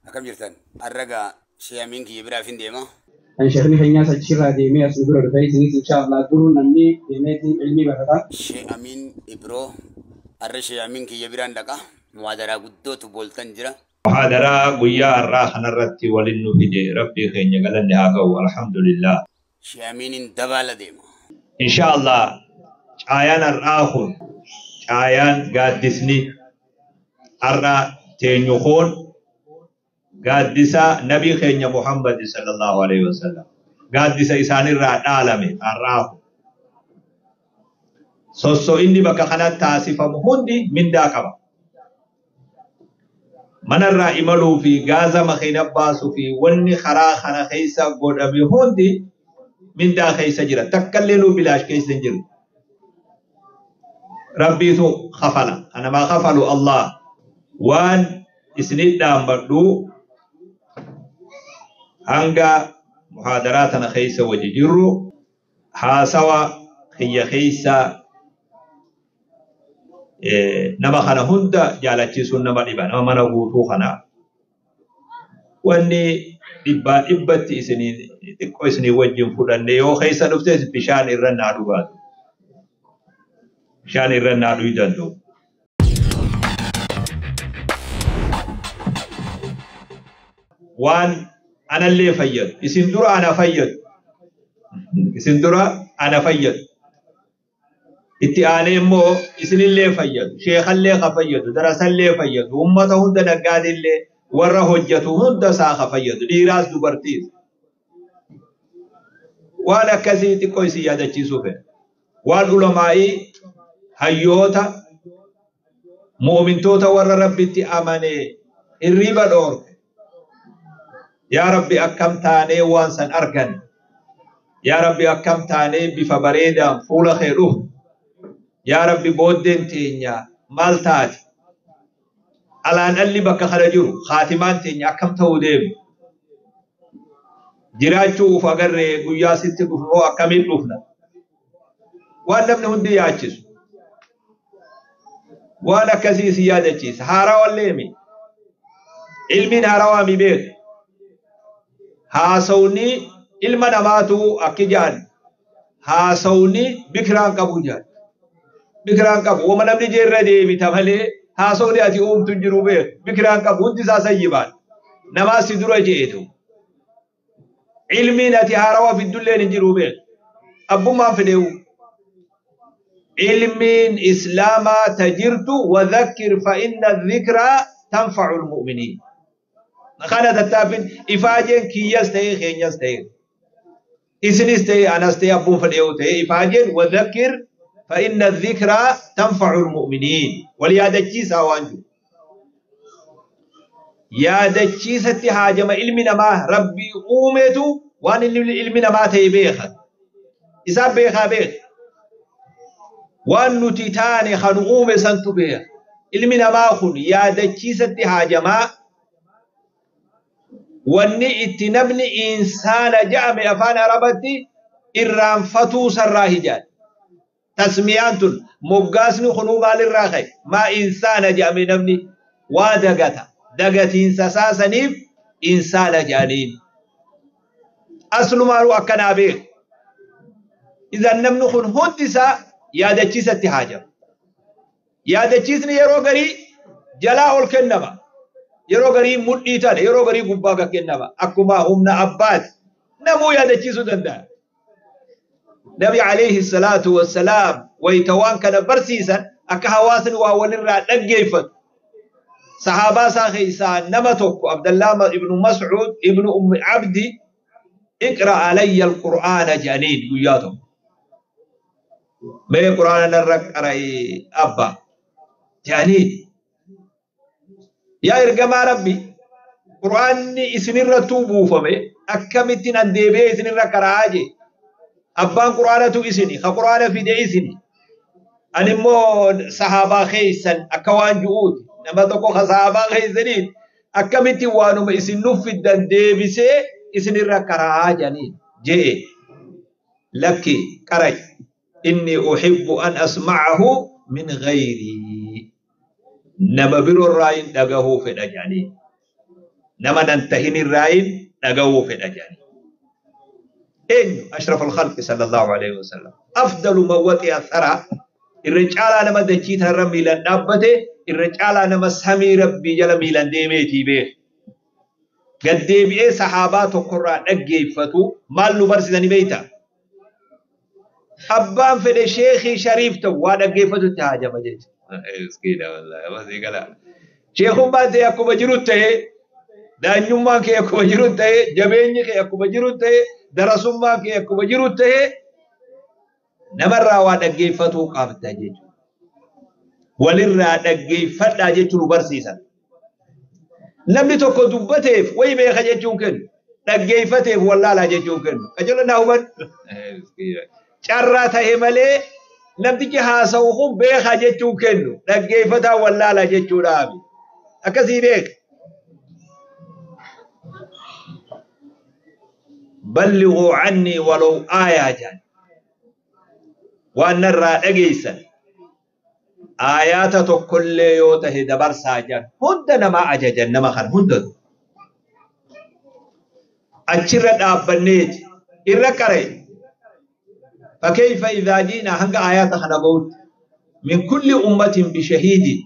Akkam jirtan? Har'a gaa Shee Amiin kiyya biraafin deema. Kan sheekni keenyaas achirraa deemee as nu bira dhufe isinis insha Allah duruu namni deemeeti ilmii barata. Shee Amiin Ibroo har'a Shee Amiin kiyya biraan dhaqa. Muhaadaraa guddootu booltan jira. Muhaadaraa guyyaa har'aa kanarratti walin nu fide Rabbii keenya galanni haa ga'u Alhamdulillah. Shee Amiinin dabaala deema. Insha Allah caayaan har'aa kun caayaan gaaddisni har'a teenyu kun gaaddisa nabii keenya Muhammad sallallahu alaihi wasallam gaaddisa isaanirraa dhaalame har'aa kun. Sosso'inni bakka kanatti taasifamu hundi mindaa qaba. Manarraa imaluu fi gaaza makiina baasuu fi wanni karaa kana keessa godhame hundi mindaa keessa jira. Takkallee nuu bilaash keessa hin jiru. Rabbiitu kafala. Kanamaa kafalu Allah. Waan isinit dhaammadhu hanga muhaadaraa tana keessa wajji jirru haasawa kiyya keessa nama kana hunda jaalachiisuun nama dhiba. Nama mana guutuu kana. Wanni dhibbaa dhibbatti isinii xiqqoo isinii wajjin fudhanne yoo keessa dhuftes bishaan irra naa dhugaatu. Bishaan irra naa dhuguu danda'u. Waan anallee fayyadu. Isin dura ana fayyadu. Isin dura ana fayyadu. Itti aanee immoo isinillee fayyadu. Sheekallee ka fayyadu. Darasallee fayyadu. Uummata hunda naggaadillee warra hojjetu hunda isaa ka fayyadu. Dhiiraas dubartiis. Waan akkasii xiqqoo isin yaadachiisuu fedha. Waan ulamaa'ii hayyoota mu'umintoota warra Rabbitti amane hirriba dhoorke. Yaa Rabbi akkam taanee waan san argan. Yaa Rabbi akkam taanee bifa bareedaan fuula kee dhufu. Yaa Rabbi booddeen teenya maal taati? Alaan dhalli bakka kana jiru khaatimaan teenya akkam ta'uu deemu? Jiraachuu uf agarree guyyaa sitti dhufnu hoo akkamiin dhufna? Waan namni hundi yaachisu. Waan akkasii si yaadachiisa. Haarawallee mi? Ilmiin haarawaa mi beeku? Haasawni ilma namaatu akki jaan haasawni bikiraan qabu jaan. Bikiraan qabu. Wama namni jeerra deebita malee haasawni ati uumtu hin jiru beeku. Bikiraan qabu hundi isaa sayyibaan. Namaa si dura jeetu. Ilmiin ati haarawa fiddulleen hin jiru beeku. Abbummaan fedheewu. Ilmiin Islaamaa tajirtu wadhakkir fa inna dhikraa tanfa'u al-mu'miniin. Kana tattaafin ifaajeen kiyyas ta'ee keenyas ta'ee isinis ta'ee anas ta'ee abbuun fedheewu ta'ee ifaajeen wadhakkir fa inna dhikraa tanfa'u al-mu'miniin. Wal yaadachiisaa waan jiru. Yaadachiisatti haajama ilmi namaa Rabbii uumeetu waan ilmi namaa ta'e beeka. Isaan beekaa beeka. Waan nuti taane kan uume santu beeka. Ilmi namaa kun yaadachiisatti haajamaa. Wanni itti namni insaana jedhame afaan Arabatti irraanfatuu sarraa hijaan. Tasmiyaan tun moggaasni kunuu maalirraa ka'e? Maa insaana jedhame namni waa dagata. Dagatiinsa saasaniif insaana jedhaniin. Aslumaanuu akkanaa beeku. Idan namni kun hundi isaa yaadachiisatti haajama. Yaadachiisni yeroo garii jalaa ol kennama. Yeroo garii mudhii tana, yeroo garii gubbaa gad kennama. Akkuma humna abbaati. Namuu yaadachiisuu danda'a. Nabi alayhi salaatu wassalaam wayita waan kana barsiisan akka hawaasni waa walirraa dhaggeeffatu. Sahaabaa isaa keessaa nama tokko Abdallaa ibnu Mas'uud ibnu Ummi Abdi iqra alayya al-Qur'aana jedhaniin guyyaa tokko. Mee Qur'aana narra qara'i abba jedhaniin. Yaa ergamaa Rabbi Qur'aanni isinirrattuu buufame akkamittiin an deebi'ee isinirra qara'aa jee. Abbaan Qur'aanatu isini, ka Qur'aana fide isini. Ani immoo sahaabaa keessan akka waan ju'uuti. Nama tokko ka sahaabaa keessaniin akkamittiin waanuma isin nuuf fiddan deebisee isinirra qara'aa jedhaniin jee. Lakki qara'i. Inni uhibbu an asma'ahu min ghayrii. Nama biroorraa hin dhagahuu fedha jedhanii. Nama nan tahin irraayin dhaga'uu fedha jedhani. Eenyu? Ashraful khalqi sallallahu alaihi wasallam. Afdalu man waxi'a thara, irra caalaa nama dachii tanarra miilan dhaabbate, irra caalaa nama samii rabbii jala miilan deemeetii beeku. Gaddeebi'ee sahaabaa tokkorraa dhaggeeffatu maal nu barsiisanii beektaa? Abbaan fedhe sheekii shariif ta'u waa dhaggeeffatutti haajama jechuudha. Sheekummaan ta'e akkuma jiru ta'e, daanyummaan kee akkuma jiru ta'e, jabeenyi kee akkuma jiru ta'e, darasummaan kee akkuma jiru ta'e, namarraa waa dhaggeeffatuu qabda jechuudha. Walirraa dhaggeeffadhaa jechuun nu barsiisan. Namni tokko dubbateef wayi beeka jechuun kennu, dhaggeeffateef wallaalaa jechuun kennu. Qajeeloo naa hubadhu. Carraa ta'e malee namtichi haasa'u kun beeka jechuun kennu, dhaggeeffataa wallaalaa jechuudhaafi. Akkasii beeka. Ballighuu anni walaw aayaa jedhan. Waan narraa dhageessan aayaata tokkollee yoo tahe dabarsaa jedhan. Hunda namaa ajajan nama kan hundatu. Achirra dhaabbanneeti irra qara'e. Fakkeeyfa idhaa ji'naa hanga aayaata kana gahutti min kulli ummatin bishahiidin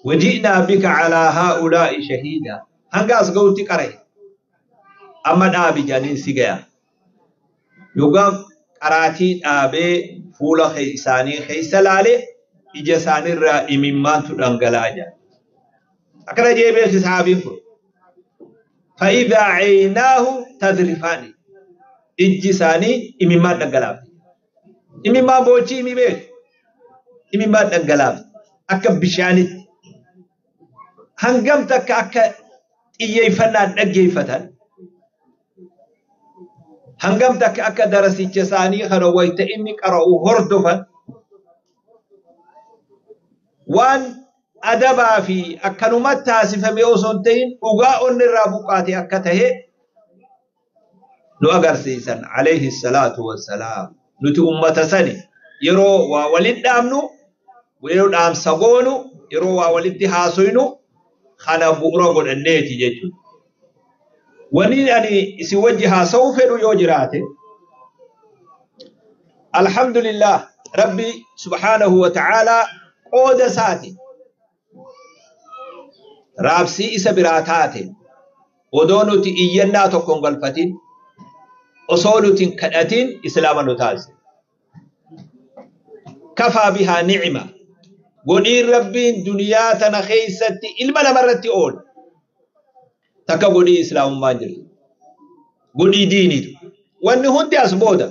waji'naa bika calaa haa'ulaa'i shahiida hanga as gahutti qara'e. Amma dhaabi jedhaniin si gaya. Yookaan qaraatii dhaabee fuula isaanii keessa laale ija isaaniirraa imimmaantu dhangala'aa jira. Akkana jee beeksi sahaabiin kun. Fa'idhaa ceynaahu tadrifaani. Ijji isaanii imimmaan dhangalaafti. Imimmaan boochii imi beeku. Imimmaan dhangalaafti. Akka bishaanitti. Hangam takka akka xiyyeeffannaan dhaggeeffatan. Hangam takka akka darasicha isaanii kana wayita inni qara'u hordofan. Waan adabaa fi akkanumatti taasifame osoo hin ta'in dhugaa onni irraa buqqaate akka tahe nu agarsiisan alayhi salaatu wassalaam. Nuti ummata sani yeroo waa walitti dhaamnu, yeroo dhaamsa goonu, yeroo waa walitti haasoynu kana bu'uura godhanneeti jechuudha. Wani ani isin wajji haasa'uu fedhu yoo jiraate, alhamdulillah rabbi subhaanahu wa ta'aalaa qooda isaati raabsii isa biraa taate odoo nuti iyyannaa tokko hin galfatin, osoo nuti hin kadhatin islaama nu taasise. Kafaa bihaa ni'ima. Godhiin rabbiin duniyaa tana keessatti ilma namarratti oolu. Takka godhii islaamummaan jirtu. Godhii diiniitu. Wanni hundi as booda.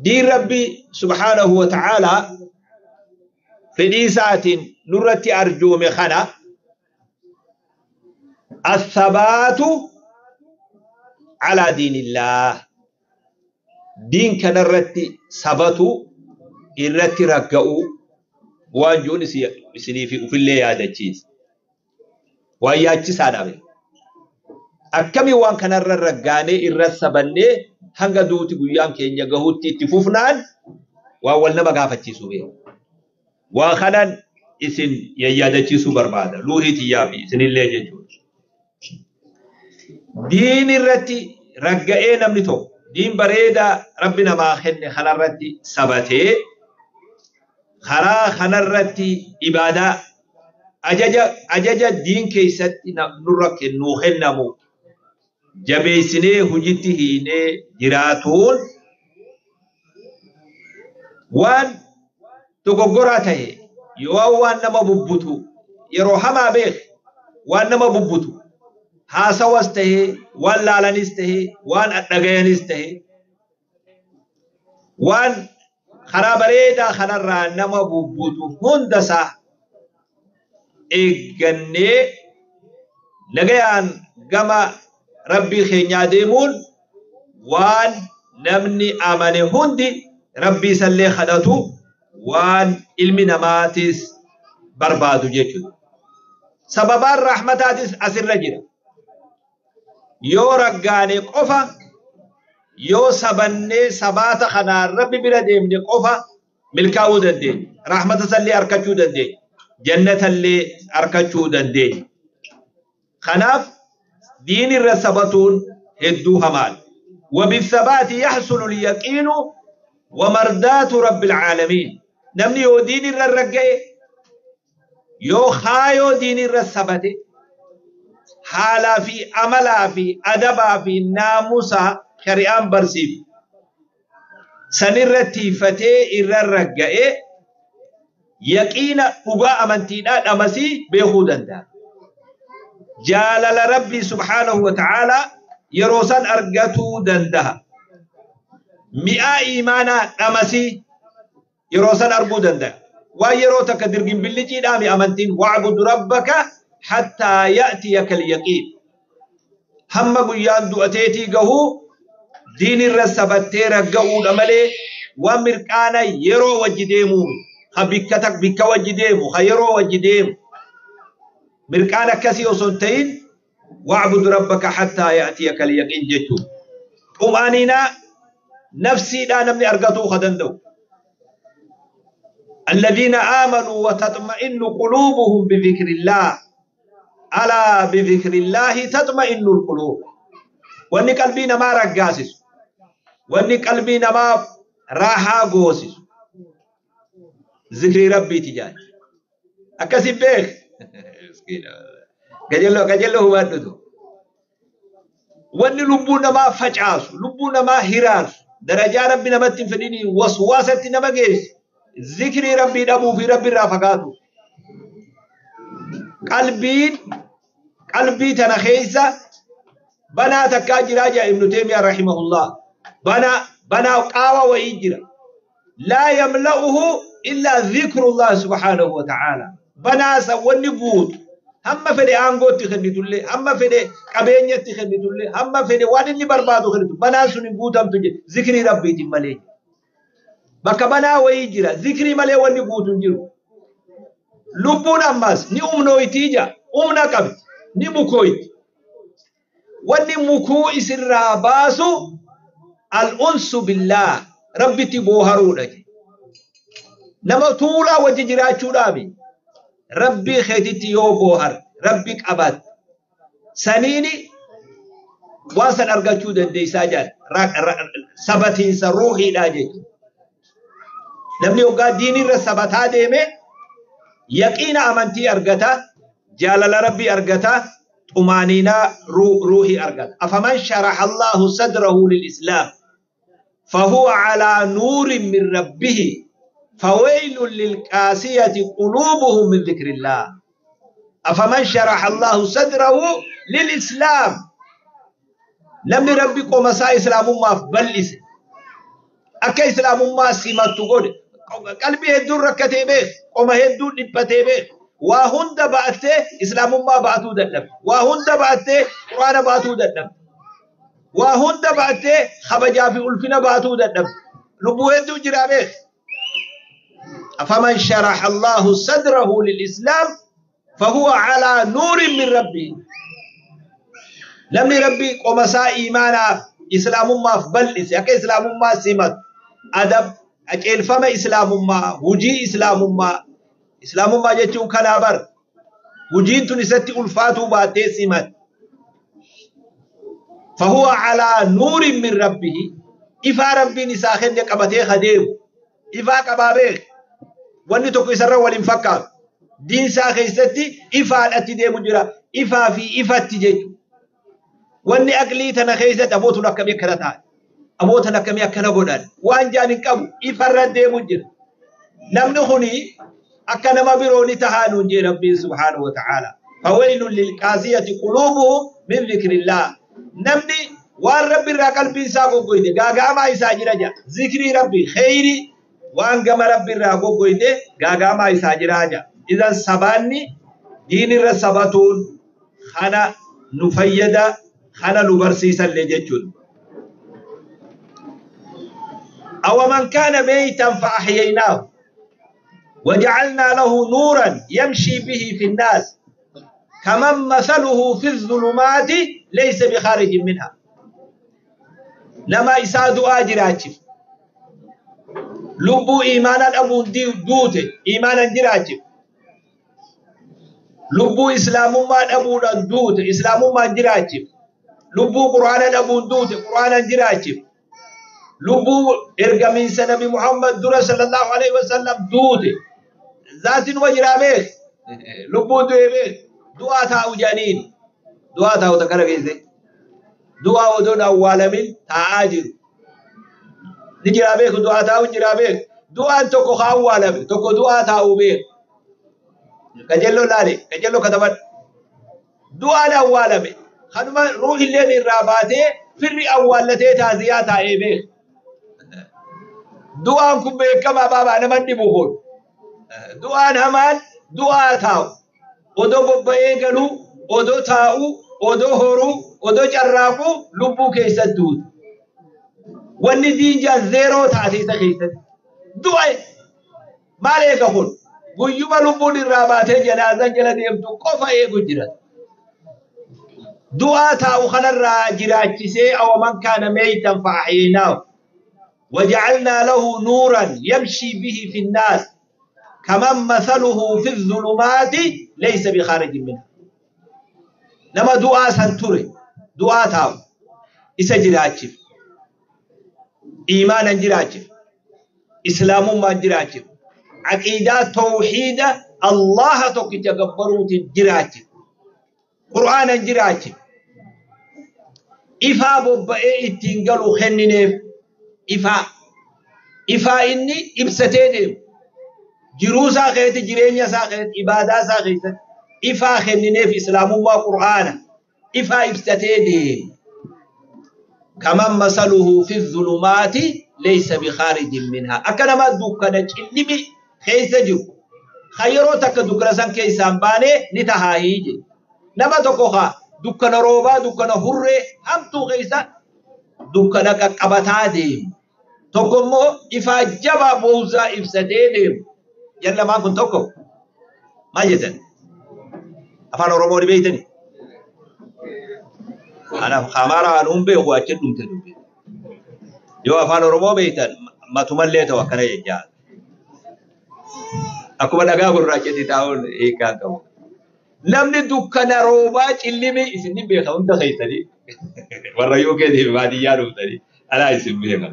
Diin rabbii subhaanahu wa ta'aalaa fedhii isaatiin nurratti arjoome kana athabaatu alaa diinillaah. Diin kanarratti sabatu irratti ragga'uu waan jiruun isiniif ufillee yaadachiisa. Waan yaachisaadha. Akkamii waan kanarra raggaanee irra sabannee hanga duuti guyyaan keenya gahutti itti fufnaan waan wal nama gaafachiisu beeku. Waan kanan isin yaadachiisuu barbaada. Luuhii tiyyaa fi isinillee jechuudha. Diin irratti ragga'ee namni tokko diin bareedaa rabbi namaa kenne kanarratti sabatee karaa kanarratti ibaadaa ajaja diin keessatti nurra kennuu kennamu jabeessinee hojiitti hiinee jiraatuun waan dogoggoraa ta'e yoo waan nama bubbutu yeroo hamaa beek waan nama bubbutu haasawas ta'e waan laalanis ta'e waan dhagayanis ta'e waan karaa bareedaa kanarraa nama bubbutu hundasaa eeggannee nagayaan gama rabbii keenyaa deemuun waan namni amane hundi rabbii isallee kadhatu waan ilmi namaatis barbaadu jechuudha. Sababaan rahmataatis asirra jira. Yoo raggaane qofa, yoo sabannee sabaata kanaan rabbi bira deemne qofa milkaa'uu dandeenya. Rahmata isallee argachuu dandeenya. Jannatallee argachuu dandeenya. Kanaaf diin irra sabatuun hedduu hamaadha. وبالثبات يحصل اليقين ومرضاة رب العالمين. Namni yoo diin irra ragga'e, yoo kaayoo diin irra sabate, haalaa fi amalaa fi adabaa fi naamusa shari'aan barsiiftu sanirra tiifatee irra ragga'e, yaqiina dhugaa amantiidhaa dhamasii beekuu danda'a. Jaalala Rabbii subhaanahu wa ta'aalaa yeroo san argatuu danda'a. Mi'aa iimaanaa dhamasii yeroo san arguu danda'a. Waan yeroo takka dirgin billiciidhaami amantiin. واعبد ربك حتى يأتيك اليقين. Hamma guyyaan du'ateetii gahuu diin irra sabattee ragga'uudha malee waan mirqaana yeroo wajji deemuumi. Ha bikka tak bikka wajji deemu, ha yeroo wajji deemu. Mirqaan akkasii osoo hin ta'in واعبد ربك حتى يأتيك اليقين jechuudha. Xumaaninaa nafsiidhaa namni argatuu ka danda'u. الذين آمنوا وتطمئن قلوبهم بذكر الله، ألا بذكر الله تطمئن القلوب. Wanni qalbii namaa raggaasisu, wanni qalbii namaa raahaa goosisu zikrii Rabbiiti jaal. Akkasi beek, gajelloo gajelloo hubadhutu. Wanni lubbuu namaa facaasu, lubbuu namaa hiraarsu, darajaa Rabbi namatti hin fedhinii waswaasatti nama geessu zikrii Rabbii dhabuu fi Rabbi irraa fagaatu. Qalbiin qalbii tana keessa banaa takkaa jiraa jaa Ibnu Teemiyaa رحمه الله. Banaa banaa qaawa wayii jira. لا يملؤه إلا ذكر الله سبحانه وتعالى. Banaa san wanni guutu, hamma fedhe aangootti kennitullee, hamma fedhe qabeenyatti kennitullee, hamma fedhe waan inni barbaadu kennitu, banaan sun hin guutamtu jedhe zikrii Rabbiitiin malee. Bakka banaa wayii jira, zikrii malee wanni guutu hin jiru. Lubbuun ammas ni umnooyti ija, umna qabdi, ni mukooyti. Wanni mukuu isirraa baasu الأنس بالله, Rabbitti booharuudha. Nama tuulaa wajji jiraachuudhaami. Rabbii keetitti yoo boohar, Rabbi qabat, saniini waan san argachuu dandeessaa jaal. Sabatiinsa ruuhiidhaa jechuudha. Namni hoggaa diinirra sabataa deeme yaqiina amantii argata, jaalala Rabbii argata, xumaaniinaa ruuhii argata. أفمن شرح الله صدره للإسلام فهو على نور من ربه، فويل للقاسية قلوبهم من ذكر الله. أفمن شرح الله صدره للإسلام. Namni Rabbi qomasaa islaamummaaf bal'ise, akka islaamummaa simattu godhe, qalbii hedduun rakkatee beek, qoma hedduun dhiphatee beek. Waa hunda ba'attee islaamummaa ba'atuu dadhabde, waa hunda ba'attee Quraana ba'atuu dadhabde, waa hunda ba'attee kabajaa fi ulfina ba'atuu dadhabde. Lubbuu hedduu jiraa beek. أفمن شرح الله صدره للإسلام فهو على نور من ربه. Namni Rabbi qomasaa iimaanaaf islaamummaaf bal'ise, akka islaamummaa simatu, adab qajeelfama islaamummaa, hujii islaamummaa, islaamummaa jechuun kanaa bar, hujiin tun isatti ulfaatuu baattee simat, فهو على نور من ربه. Ifaa Rabbiin isaa kenne qabatee adeemu, ifaa qabaa beek. Wanni tokko isarra waliin fakkaatu. Diinsaa keessatti ifaadhatti deemu jira, ifaa fi ifatti jechuudha. Wanni aqlii tana keessatti abootun akkamii akkana ta'an, abootan akkamii akkana godhan, waan jaan hin qabu, ifarra deemu jira. Namni kuni akka nama biroo ni tahaa nuun jee Rabbiin سبحانه وتعالى. فويل للقاسية قلوبهم من ذكر الله. Namni waan Rabbi irraa qalbiin isaa goggoyte gaagaamaa isaa jira jaa. Zikrii Rabbi, kheyri waan gama Rabbi irraa goggoyte gaagaamaa isaa jira jaa. Idan sabaanni diinirra sabatuun kana nu fayyada, kana nu barsiisallee jechuudha. أومن كان ميتا فأحييناه وجعلنا له نورا يمشي به في الناس، كمن مثله في الظلمات ليس بخارج منها. Nama isaa du'aa jiraachif, lubbuu iimaanaan dhabuun duute iimaanan jiraachif. Lubbuu islaamummaa dhabuudhaan duute islaamummaan jiraachif. Lubbuu quraana dhabuun duute quraanaan jiraachif. Lubbuu ergamiinsa Nabi Muhammad dura sallallahu alaihi wasallam duute. Zaatinuma jiraa beek. Lubbuun du'ee beek. Du'aa taa'u jedhaniin. Du'aa taa'u takka dhageesse. Du'aa odoon awwaalamin taa'aa jiru. Ni jiraa beeku du'aa taa'u jiraa beeku. Du'aan tokko haa awwaalame tokko du'aa taa'u beeku. Qajeelloo laale qajeelloo katabadhu. Du'aan awwaalame kanuma ruuhilleen irraa baatee firri awwaallatee taaziyaa taa'ee beeku. Du'aan kun beekamaa baabaa nama dhibu kun. Du'aan hamaan du'aa taa'u. Odoo bobba'ee galuu, odoo taa'u, odoo horuu, odoo carraaquu lubbuu keessatti duutu. Wanni diinjaa zeeroo taate isa keessatti. Du'a maal eega kun? Guyyuma lubbuun irraa baatee janaazaan jala deemtu qofa eegu jira. Du'aa taa'u kanarraa jiraachisee awaman kaana meeytan fa'ahyeenaahu. وجعلنا له نورا يمشي به في الناس كمن مثله في الظلمات ليس بخارج منها. نما دعاء سنتوري دعاء تاو إسا جراجف إيمانا جراجف إسلام ما جراجف عقيدة توحيد الله توكي تكبروت جراجف قرآن جراجف إفا ببئي اتنقلو خننف إفا إفا إني إبستين jiruu isaa keessatti jireenya isaa keessatti ibaadaa isaa keessatti ifaa kennineef islaamummaa qur'aana ifaa ibsatee deema. Kaman masaluhu fi zulumaati laysa bikaarijin minhaa. Akka nama dukkana cillimi keessa jiru kan yeroo takka dukkana san keessaan baanee ni tahaayii jedhe. Nama tokko haa dukkana roobaa dukkana hurree hamtuu keessa dukkana qaqqabataa deemu. Tokko immoo ifaa jabaa boonsaa ibsatee deemu. Jarri lamaan kun tokko maal jettan? Afaan Oromoo ni beektani? Anaaf Amaaraa anuun beeku achi dhumte dubbi. Yoo afaan Oromoo beektan matumallee ta'u akkana jechaa. Akkuma dhagaa gurraachatti taa'uun hiikaa qabu. Namni dukkana roobaa cillimi isin ni beeka hunda keessanii. Warra yoo keetiif baadiyyaa dhuftanii alaa isin beeka.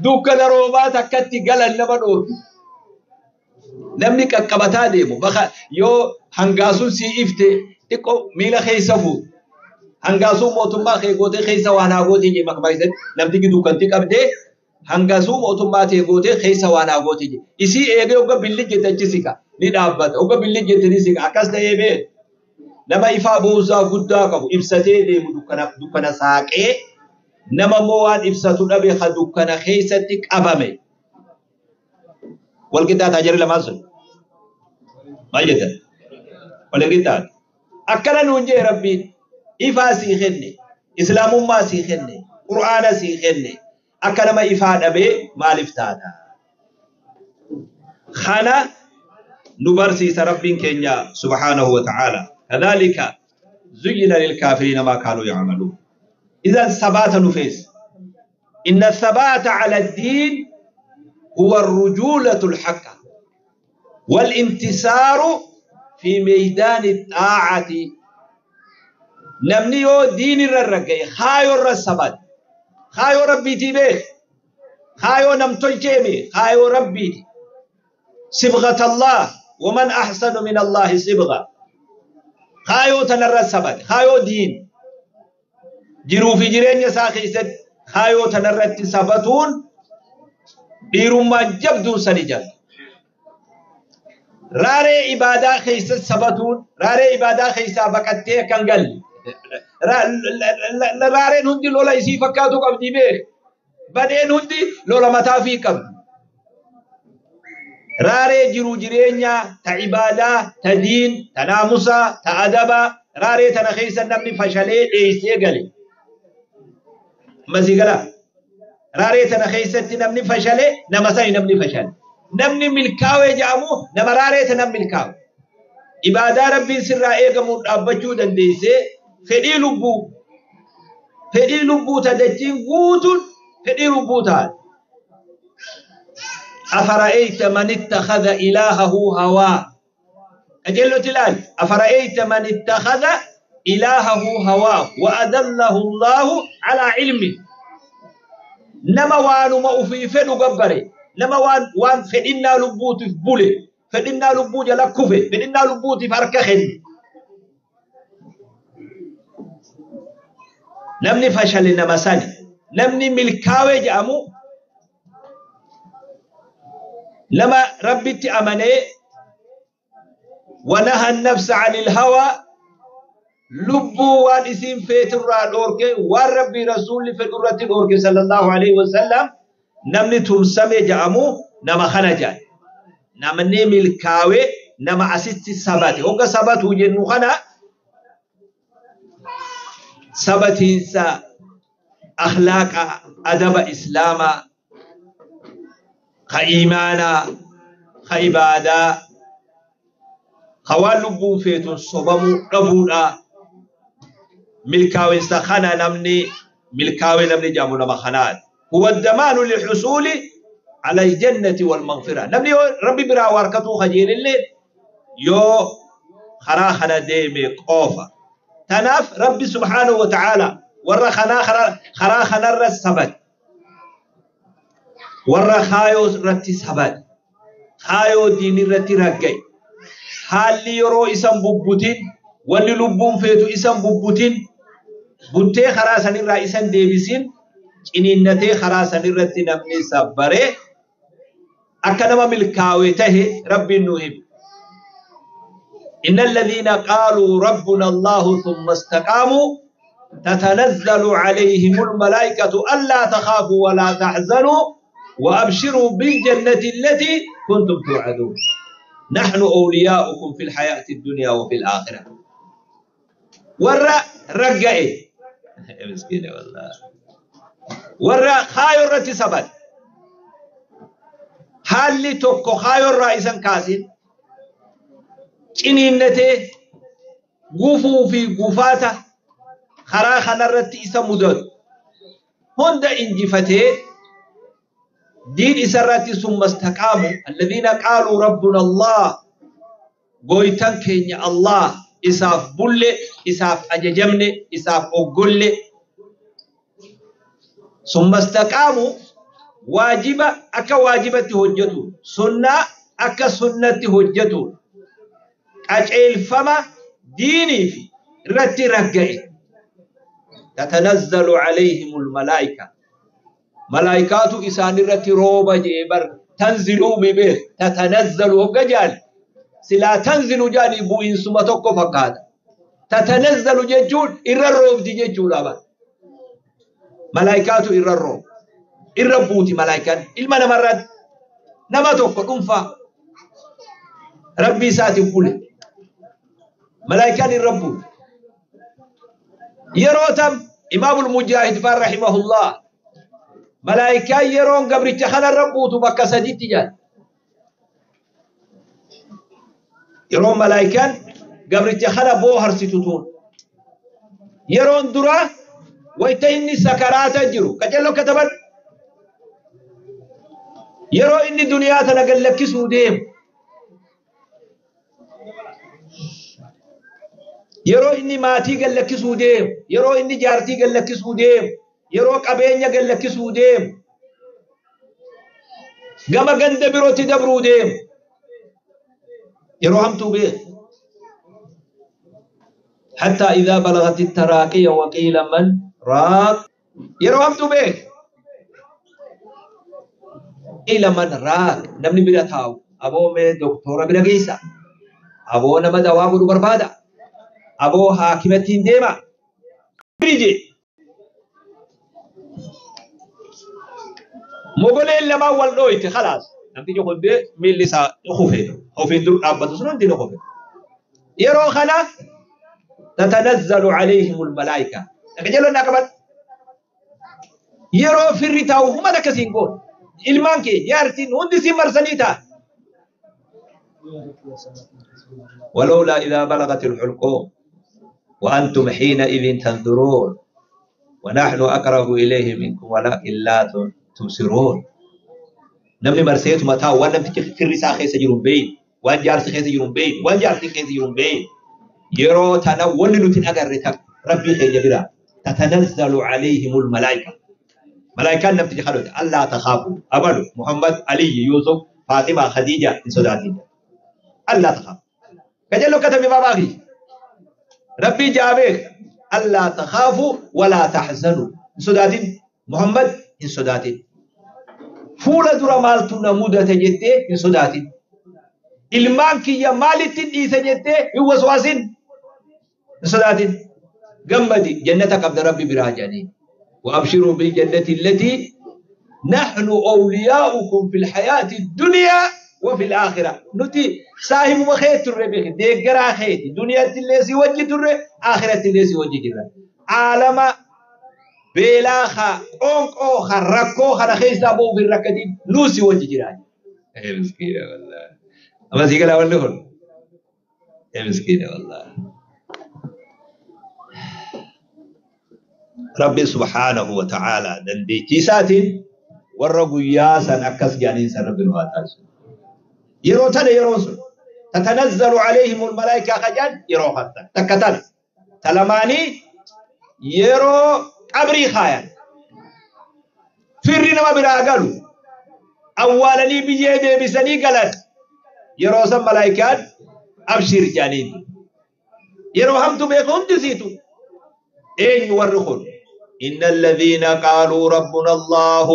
Dukkana roobaa takkatti galan nama dhoorku. Namni qaqqabataa deemu baka yoo hangaasuun sii ifte xiqqoo miila keessa fuutu. Hangaasuun mootummaa kee gootee keessa waan haa gootee jee maqaa keessatti namtichi dukkanti qabdee hangaasuu mootummaa tee gootee keessa waan haa gootee jee. Isii eegee hogga billi jette achi siqa ni dhaabbata. Hogga billi jette ni siqa akkas ta'ee beeku. Nama ifaa boonsaa guddaa qabu ibsatee deemu dukkana saaqee nama immoo waan ibsatu dhabe ka dukkana keessatti qabame. Wal qixxaataa jarri lamaan sun. Maal jettan? Wal qixxaata. Akkana nuun jee Rabbiin ifaa sii kenne, islaamummaa sii kenne, qur'aana sii kenne. Akka nama ifaa dhabee maaliif taata? Kana nu barsiisa Rabbiin keenya subhaanahu wa ta'aala. Kadhaalika zuyyina lilkaafiriina maa kaanuu ya'maluun. Idan sabaata nu feesa. Inna sabaata ala diin هو الرجولة الحقة والانتصار في ميدان الطاعة. نمني يو دين الرقي خايو الرسبات خايو ربي تبيخ خايو نمتلجيمي خايو ربي صبغة الله ومن أحسن من الله صبغة خايو تنرسبات خايو دين جرو في جرين يساخي خايو تنرت سبتون dhiirummaan jabduun sani jabdu. Raaree ibaadaa keessa sabatuun raaree ibaadaa keessaa baqattee akka hin galle. Raareen hundi lola isii fakkaatu qabdi beek. Badeen hundi lola mataa fi qabdi. Raaree jiru jireenyaa ta ibaadaa ta diin ta naamusaa ta adabaa raaree tana keessa namni fashalee dheessee gale. Masii galaa. Raaree tana keessatti namni fashale nama sani namni fashale. Namni milkaa'ee jedhamu nama raaree tana milkaa'u. Ibaadaa Rabbiin sirraa eegamuun dhaabbachuu dandeessee fedhii lubbuu tadachiin guutuun fedhii lubbuu taate. أفرأيت من اتخذ إلهه هواه. Qajeellotti ilaali. Afara'eeyta man ittakhadha ilaahahu hawaahu wa adallahu Allahu alaa ilmi. Nama waanuma ufii fedhu gabbare, nama waan fedhinnaa lubbuutiif bule, fedhinnaa lubbuu jala kufe, fedhinnaa lubbuutiif harka kenne. Namni fashale nama sani. Namni milkaawee jedhamu nama Rabbitti amanee wanaha nafsa anil hawaa, lubbuu waan isiin feeturraa dhoorke, waan Rabbii Rasuulli fedhurratti dhoorke sallallahu alaihi wasallam, namni tumsame jedhamu nama kana jedhan. Namni milkaawee nama asitti sabate. Hogga sabatu jennu kana sabatiinsa akhlaaqa, adaba islaamaa, ka iimaanaa, ka ibaadaa, ka waan lubbuun feetun sobamuu dhabuudha. Milkaawinsa kana namni milkaawee namni jedhamu nama kanaati. Huwa damaanu lilxusuuli ala aljannati walmaghfira. Namni yoo Rabbi biraa waa harkatuu kajeelillee yoo karaa kana deeme qofa. Tanaaf Rabbi subhaanahu wa ta'aala warra karaa kanarra sabat, warra kaayoo irratti sabat, kaayoo diinii irratti ragga'e, haalli yeroo isan bubbutin, wanni lubbuun feetu isan bubbutin, buttee karaa sanirraa isan deebisin, ciniinnatee karaa sanirratti namni sabbaree akka nama milkaa'e tahe Rabbiin nu hime. إن الذين قالوا ربنا الله ثم استقاموا تتنزل عليهم الملائكة ألا تخافوا ولا تحزنوا وأبشروا بالجنة التي كنتم توعدون نحن أولياؤكم في الحياة الدنيا وفي الآخرة. ورا رجعي يا مسكينة والله، ورا خاير رتي سبت حالي توكو خاير رئيسا كاسين ciniinnatee gufuu fi gufaata karaa kanarratti isa mudatu hunda injifatee diin isarratti summa istaqaamu alladhiina qaaluu rabbuna Allah, gooytan keenya Allah, isaaf bulle, isaaf ajajamne, isaaf oggolle. Summa istaqaamu waajiba akka waajibatti hojjetu, sunnaa akka sunnatti hojjetu, qajeelfama diinii fi irratti ragga'e. Tatanazzalu alayhimul malaa'ika, malaa'ikaatu isaan irratti rooba jee bar. Tanziluu mi beek, tatanazzalu hogga jaal silaa tanzilu jaanii bu'iinsuma tokko fakkaata. Tatanazzalu jechuun irra roobdi jechuudha bar. Malaa'ikaatu irra rooba, irra buuti malaa'ikaan ilma namarratti, nama tokko dhuunfaa Rabbii isaatiif bule malaa'ikaan irra buuti. Yeroo tam Imaamul Mujaahid faan rahimahullah, malaa'ikaan yeroon gabricha kanarra buutu bakka saditti jaal. Yeroo malaa'ikaan gabricha kana booharsitu tuun, yeroon dura wayta inni sakaraata jiru, qacello kataban, yeroo inni duniyaa tana gallakkisuu deemu, yeroo inni maatii gallakkisuu deemu, yeroo inni jaartii gallakkisuu deemu, yeroo qabeenya gallakkisuu deemu, gama ganda birootti dabruu deemu, yeroo hamtuu beeku. حتى إذا بلغت التراقي وقيل من راق، yeroo hamtuu beeku. قيل من راق, namni bira taa'u, aboo mee doktora bira geessa, aboo nama dawaa godhu barbaada, aboo haakimattiin deema biri jee. Mogoleen lamaan wal dhooyte, khalaas namtichi hundee miilli isaa kufe, ofiin dur dhaabbatu sun hundi ni kufe. Yeroo kana tatanazzalu alayhimul malaa'ika. Qajeelonni qaban yeroo firri taa'u humna akkasiin goon, ilmaan kee jaartiin hundi si marsanii ta'a. ولولا إذا بلغت الحلقوم وأنتم حينئذ تنظرون ونحن أقرب إليه منكم ولكن لا تبصرون. Namni marseetuma taa'u waan namtichi firri isaa keessa jiru hin beeyne. Waan jaarsi keessa jiru hin beeynu. Waan jaartiin keessa jiru hin beeynu. Yeroo tana wanni nuti hin agarre takka Rabbii keenya biraa. Tatanazzalu alayhimul malaayika. Malaayikaan namtichi kadhate allaa takhaafu abalu Muhammad Aliyyi Yusuf Faatima Khadiija hin sodaatin. Allaa takhaafu. Kajallo katame baabaa fi Rabbii jaabeek allaa takhaafu walaa tahzanu hin sodaatin Muhammad hin sodaatin. Fuula dura maaltu na mudate jettee hin sodaatin. Ilmaan kiyya maalitti dhiise jettee hin waswaasin hin sodaatin. Gammadi jannata qabda Rabbi biraa jedhanii. وأبشروا بالجنة التي نحن أولياؤكم في الحياة الدنيا وفي الآخرة. نتي ساهم وخيت الربيخ ديقرا خيت دنيا اللي وجه الرب آخرة اللي وجه الرب عالم بلاخا أونك أوخا ركوخا رخيص أبو في الركدين نوسي وجه جيران. إيه مسكينة والله. أما سيقول أول لهم. إيه مسكينة والله. ربي سبحانه وتعالى دنديتي warra guyyaa san akkas jedhaniin san Rabbi nu haa taasisu. Yeroo tana yeroo sun tatanazzalu alayhimul malaayika kajaan yeroo kana takka tana talamaanii yeroo qabrii kaayan firri nama biraa galu awwaalanii biyyee deebisanii galan yeroo san malaayikaan abshir jedhaniin yeroo hamtu beeku hundi siitu eenyu warri kun إن الذين قالوا ربنا الله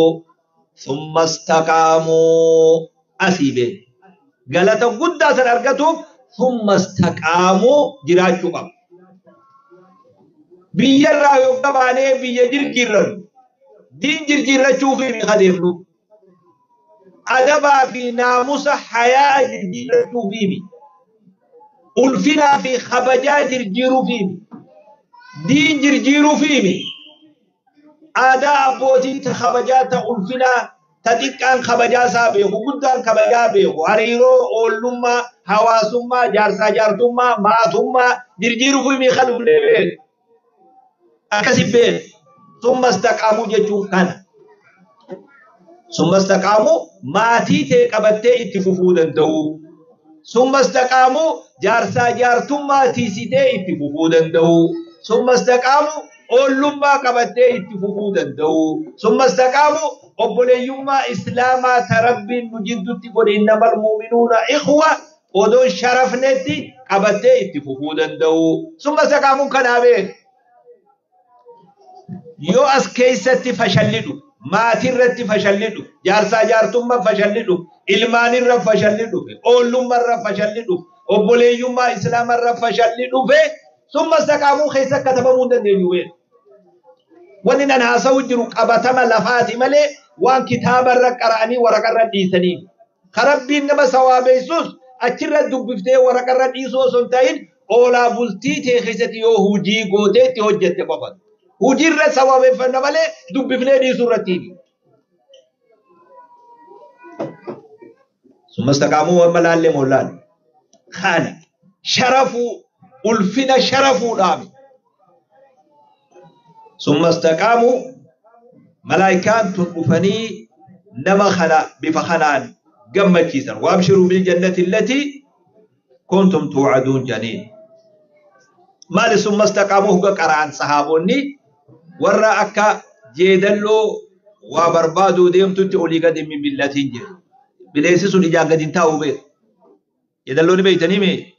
ثم استقاموا أسيبه قالت قد سنرقتهم ثم استقاموا جراجوا قبل بيرا يقباني بيجر جرن دين جر جر شوفي بخدمنو أدبا في ناموس حياة جر شوفي ألفنا في خبجات جر فيه دين جر جر فيه آداء أبوتي تخبجات ألفنا تدقان خبجا سابيخو قدان خبجا بيخو هريرو أولما حواسما جارسا جارتما ماتما جرجيرو في ميخلو لبين أكسب بين ثم استقاموا جتشون كان ثم استقاموا ماتي تقبتي اتففودا دو ثم استقاموا جارسا جارتما تيسيتي اتففودا دو ثم استقاموا أولما قبتي اتفقوا دندو ثم استقاموا أبليما إسلاما تربي نجد تقول إنما المؤمنون إخوة ودون شرف نتي قبتي اتفقوا دندو ثم استقاموا كنابين يو أسكيستي فشلدو ما ترتي فشلدو جارسا جارتما فشلدو إلمان الرب فشلدو أولما الرب فشلدو أبليما إسلاما الرب فشلدو ثم استقاموا خيسا كتبمون دندو wanni nan haasa'u jiru qabatama lafaati malee waan kitaabarra qara'anii waraqarra dhiisanii. Karabbiin nama sawaabeessus achirra dubbiftee waraqarra dhiisuu osoo hin ta'in oolaa bultii ta'e keessatti yoo hojii gootee itti hojjette qofa. Hojiirra sawaabeeffanna malee dubbifnee dhiisuu irratti. Summa istaqaamuu amma laallee moollaan. Kana sharafuu ulfina sharafuudhaami. ثم استقاموا ملائكان تنفني نما خلا بفخنان قمت وابشروا بالجنة التي كنتم توعدون جنين مال ثم استقاموا قران صحابوني ورا أكا جيدلو وبربادو ديمتو تقولي قد من ملتين جي بليسسو نجا قد انتاو بيت جيدلو نبيتني مي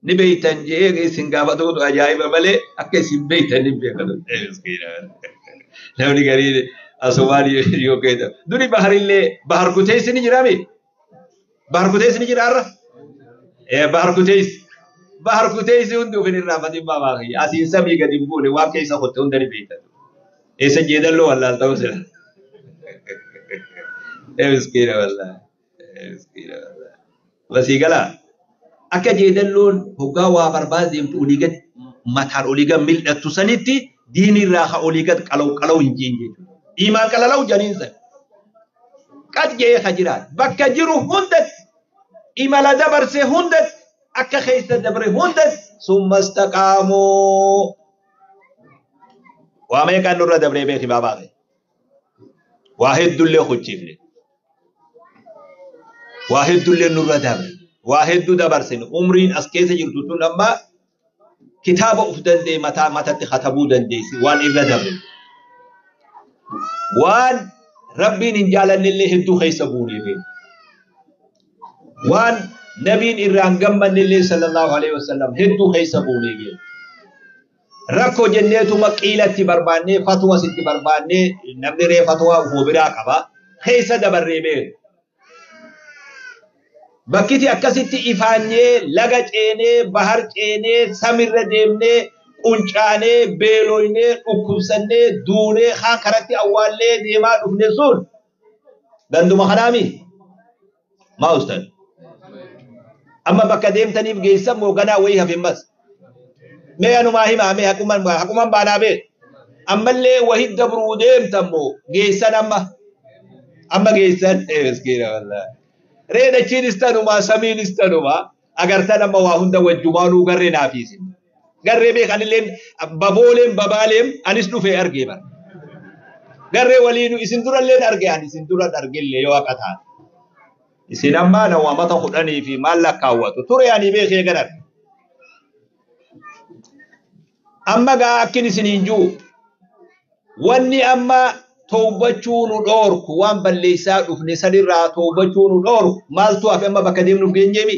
ni beeytan jee isin gaafatuutu ajaa'iba malee akka isin beeytan hin beekatu. Namni gariin asumaan yoo keessa duri baharillee bahar kuteessi ni jiraame bahar kuteessi ni jira har'a bahar kuteessi bahar kuteessi hundi ofin irraafatin baabaa kiyya asiin samii gadi hin buune waan keessa kotte hunda ni beeytan. Eessa jeedalloo wallaal ta'uu sila. Miskiina wallaahi miskiina wallaahi basii galaa. Akka jeedalloon hoggaa waa barbaade deemtu olii gad mataan olii gad mil'attu sanitti diinirraa haa olii gad qalaw qalaw hin jeen jechuudha. Imaan qalalaw janiin san. Qad jee ka jiraat bakka jiru hundatti imala dabarse hundatti akka keessa dabre hundatti summa istaqaamuu. Waa meeqaan nurra dabree beeki baabaa kee. Waa hedduullee hojjeefne. Waa hedduullee nurra dabre. Waa hedduu dabarsine. Umriin as keessa jirtu tun amma kitaaba uf danda'e mataa matatti katabuu dandeessi waan irra dabre. Waan Rabbiin hin jaalannellee hedduu keessa buunee beeku. Waan nabiin irraa hin gammannellee sallallahu alaihi wasallam hedduu keessa buunee beeku. Rakkoo jenneetuma qiilatti barbaannee fatwa sitti barbaannee namni ree fatwa ufuu biraa qaba keessa dabarree beeku. Bakkiti akkasitti ifaanyee laga ceenee bahar ceenee samirra deemnee quncaanee beeloynee dhukkubsannee duunee kaan karatti awwaallee deemaa dhufne sun ganduma kanaami maa ustad amma bakka deemtaniif geessan moo ganaa wayii hafe mas mee anumaa himaa mee haquman baanaa beek ammallee wahii dabruu deemtan moo geessan amma geessan miskiina wallaahi reedachiinis tanumaa samiinis tanumaa agartan amma waa hunda wajjumaanuu garree naafiisin garree beekanilleen babooleen babaaleem anis dhufee argee bara garree waliinu isin duralleen arge ani isin duran argellee yoo haqa taate isin ammaa nama mata 10 fi maal lakkaawwatu ture ani beekee ganar amma gaa akkin isiniin jiru wanni amma tawbachuu nu dhoorku waan balleessaa dhufne sanirraa tawbachuu nu dhoorku maaltu hafe amma bakka deemnuuf geenyeemi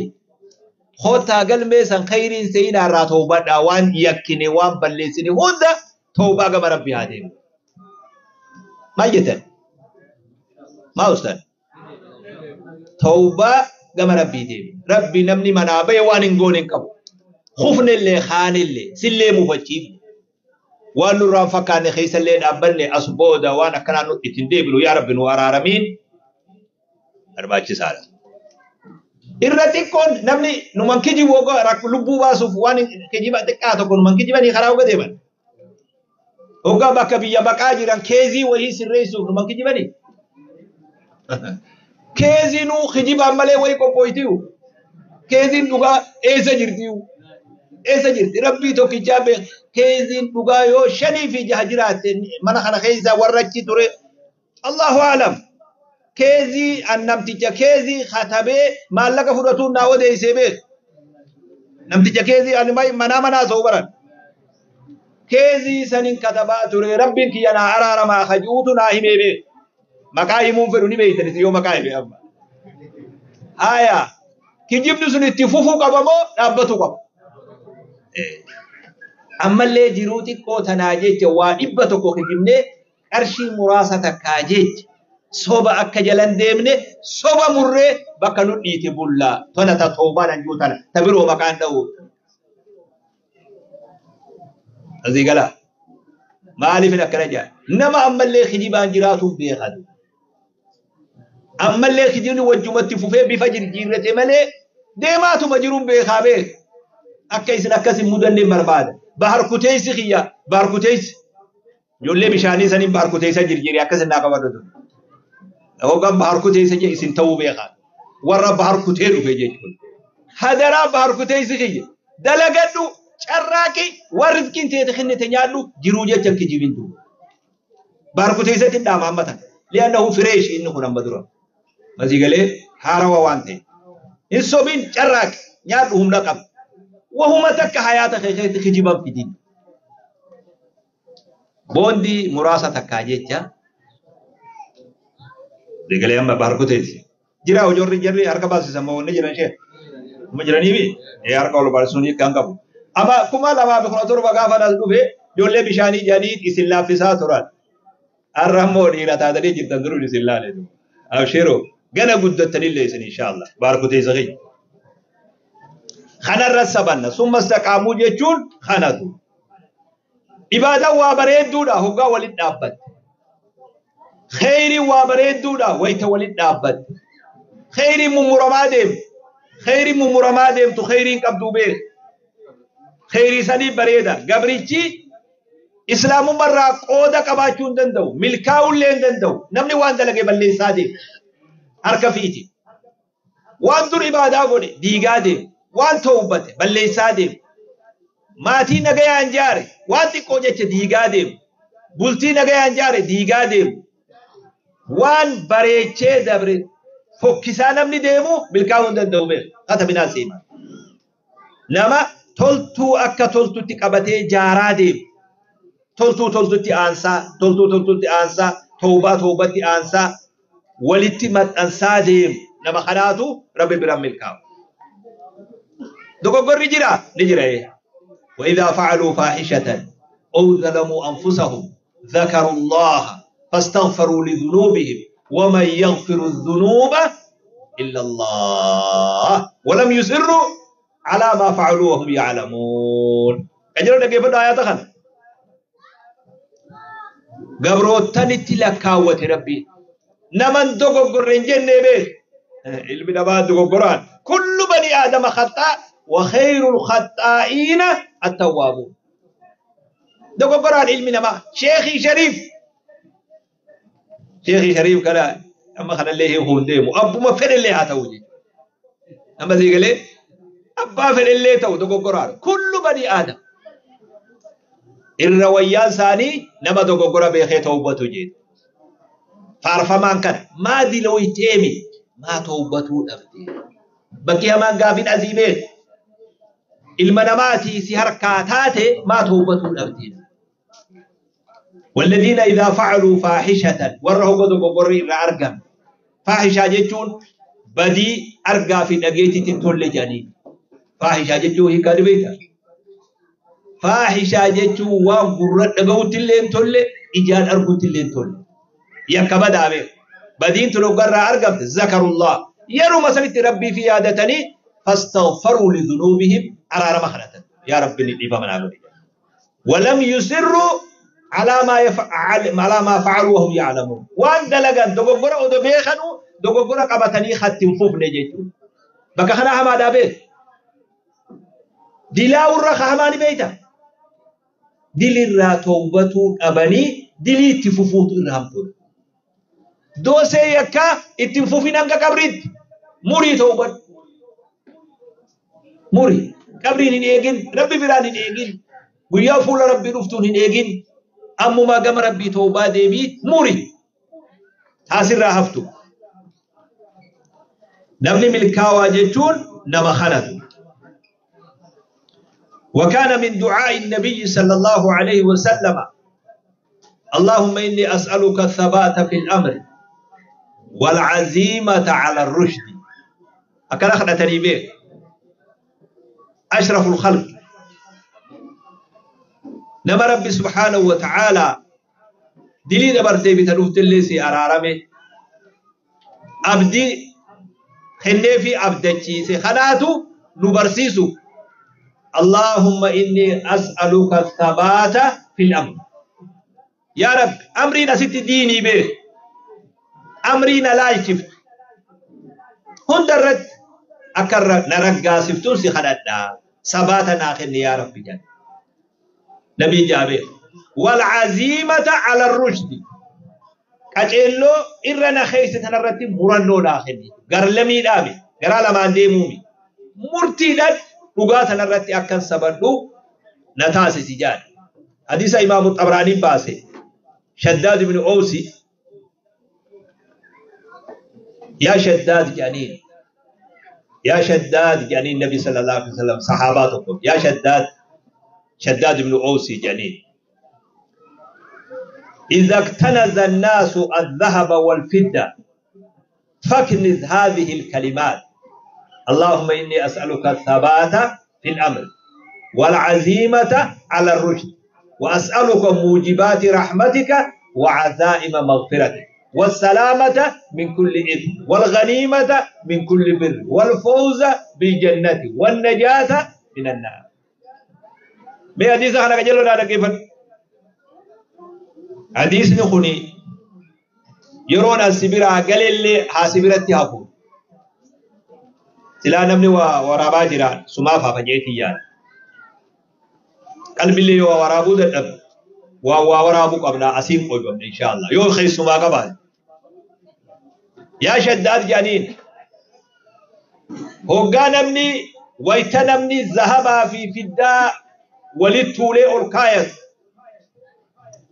kottaa galmee san khayriin seenaarraa tawbadhaa waan yakkine waan balleessine hunda tawbaa gama rabbi haa deemu. Maal jettan? Maa ustad? Tawbaa gama rabbii deemu. Rabbi namni manaa bahe waan hin goone hin qabu. Kufnellee kaanellee sillee mufachiifne. Waan nurraa hin fakkaanne keessallee dhaabbanne as booda waan akkanaa nu ittiin deebinu yaa rabbi nu araaramiin barbaachisaadha. Irra xiqqoon namni numan kijibu hoggaa lubbuu baasuuf waan kijiba xiqqaa tokko numan kijibanii karaa hogga deeman. Hoggaa bakka biyya baqaa jiran keezii wayii sirreessuuf numan kijibanii. Keezii nuu kijibaan malee wayii qophooytiyu. Keeziin dhugaa eessa jirtiyu? Eessa jirti? Rabbii tokkichaa beek. Keeziin dhugaa yoo 5 fi 6 jiraatte mana kana keessa warra achi ture. Allahu aalam. Keezii an namticha keezii katabee maallaqa fudhatuun naa odeessee beek. Namticha keezii ani manaa manaa soo baran. Keezii sanin katabaa ture rabbiin kiyya naa araaramaa kajuutu naa himee beek. Maqaa himuun fedhu ni beektanis yoo maqaa hime amma. Haya kijibni sun itti fufuu qaba moo dhaabbatu qaba? Ammallee jiruu xiqqoo tanaa jecha waa 100 kijibnee qarshii muraasa takkaa jecha soba akka jalan deemne soba murree bakka nu dhiite bullaa tona ta toobaan anjuu tana ta biroo maqaan dha'u. Asii galaa maaliif akkana jaa nama ammallee kijibaan jiraatuun beekatu. Ammallee kijibni wajjumatti fufee bifa jijjiirrate malee deemaatuma jiruun beekaa beek. Akka isin akkas hin mudanne barbaada. Bahar kuteessi kiyya bahar kuteessi. Ijoollee bishaanii saniin bahar kuteessa jirjiire akkas hin qabadhu ture. Hoggaan bahar kuteessa jee isin ta'uu beekaa. Warra bahar kutee dhufe jechuudha. Hadaraa bahar kuteessi kiyya. Dalagadhu carraaqi warri rizqiin teete kennite nyaadhu jiruu jecha kijibin duuba. Bahar kuteessatti hin dhaama amma tana. Li'annahu fireesh inni kun amma dura. Masii galee haarawa waan ta'e. Hin sobiin carraaqi nyaadhu humna qaba. Wahuma takka hayaata keessatti kijiban fidin. Boondii muraasa takkaa jecha. Galee amma bahar kuteessi. Jira hojii jarri harka baasisan moo wanni jiran ishee? Kuma jiranii fi harka ol baasisuun kan qabu. Amma 2017 gaafa as dhufe ijoollee bishaanii jedhanii isin laaffisaa turan. Har'a immoo dhiira taatanii jirtan duruu isin laale. Abshiroo gana guddattanillee isin inshaallah bahar kuteessa keenya. Kanarra sabanna summa istaqaamuu jechuun kanatu. Ibaadaan waa bareedduudha hoggaa waliin dhaabbatte. Kheyriin waa bareedduudha wayita waliin dhaabbatte. Kheyriin mummuramaa deemtu. Kheyriin mummuramaa deemtu kheyriin qabduu beek. Kheyrii sanii bareeda. Gabrichi islaamummaarraa qooda qabaachuu hin danda'u. Milkaa'ullee hin danda'u. Namni waan dalage balleessaa deema. Harka fiiti. Waan dur ibaadaa godhe diigaa deema. Waan toobbate balleessaa deema. Maatii nagayaan jaare waan xiqqoo jecha diigaa deema. Bultii nagayaan jaare diigaa deema. Waan bareechee dabre Fokkisaa namni deemu milkaa'uu hin danda'u beeku. Katabinaa seema. Nama toltuu akka toltutti qabatee jaaraa deemu. Toltuu toltutti aansaa, toltuu toltutti aansaa, toobaa toobatti aansaa, walitti maxxansaa deemu. Nama kanaatu Rabbi biraan milkaa'u. Dogoggorri jira ni jira. وإذا فعلوا فاحشة أو ظلموا أنفسهم ذكروا الله فاستغفروا لذنوبهم ومن يغفر الذنوب إلا الله ولم يصروا على ما فعلوا وهم يعلمون. أجلنا كيف الآيات خنا قبروتني تلكاوة ربي نمن دوغورين جنة بيت علم نبات دوغوران كل بني آدم خطأ وخير الخطائين التوابون. دوغوران علم نما شيخي شريف شيخي شريف كلا أما خلا اللي هو ديمو أبو ما فين اللي هاتوجي أما زي قال أبا فين اللي تو دوغوران كل بني آدم الرويان ثاني نما دوغورا بخي توبته جيد فارفمان كان ما دي لو يتيمي ما توبته أبدي بكي ما قافين أزيمين المناماتي سهركاتاتي ما توبته أبدي. والذين إذا فعلوا فاحشة ورهو قدو قرر أرقم فاحشة جتون بدي أرقى في نجيتي تنتول جاني فاحشة جتون هي كذبيتها فاحشة جتون وقرر نجوت اللي تول إجان أرقوت اللي تول يكبد أبي بدين تلو قرر أرقم ذكروا الله يروا مسألة ربي في عادتني فاستغفروا لذنوبهم أرار مخنة يا رب نبي من عبدك ولم يسروا على ما يفعل على ما فعلوا وهم يعلمون. وان دلغان دوغورا او بيخنو دوغورا قبتني خاتم فوف نجيتو بك خنا ما دابه دلاو الرخ ما بيتا دلرا توبتو ابني دلي تفوفوت الرحمتو دوسه يكا اتفوفين انك قبريت موري توبت موري قبرين ايجين ربي بران ايجين ويا فول ربي رفتون ايجين أمو ما قام ربي توبة ديبي موري حاصل راحفتو نبني ملكاوا جيتون نما خنتو. وكان من دعاء النبي صلى الله عليه وسلم اللهم إني أسألك الثبات في الأمر والعزيمة على الرشد. أكن أخذتني به أشرف الخلق نما ربي سبحانه وتعالى دليل برتي بتلوت اللي سي أرارمي أبدي خني في أبدتي سي خناتو نبرسيسو اللهم إني أسألك الثبات في الأمر. يا رب أمري نسيت ديني به أمري لا يكفت هندرت أكرر نرقى سفتون سي خناتنا ثباتنا خني يا رب جل نبي جابر والعزيمة على الرشد كأجلو إرنا خيسة نرتي مرنو ناخني قرلمي دامي قرال ما ديمومي مرتيدات رغات نرتي أكن سبدو نتاسي سجاد. حديث إمام الطبراني باسي شداد بن أوسي يا شداد جانين يا شداد جانين النبي صلى الله عليه وسلم صحاباتكم يا شداد شداد بن أوس جنين إذا اكتنز الناس الذهب والفضة فاكنز هذه الكلمات اللهم إني أسألك الثبات في الأمر والعزيمة على الرشد وأسألك موجبات رحمتك وعزائم مغفرتك والسلامة من كل إثم والغنيمة من كل بر والفوز بالجنة والنجاة من النار. مي حديث أنا كجلو لا كيف حديث نخوني يرون السبيرة قال اللي حاسبيرة تهافو سلا نمني ورابا جيران سما فاجيتي يا قلبي اللي ورابو دب ورابو قبل أسيم قلبهم إن شاء الله يوم خير سما قبل يا شداد جانين هو نمني ويتنمني ذهب في فداء ولتولي أولكايس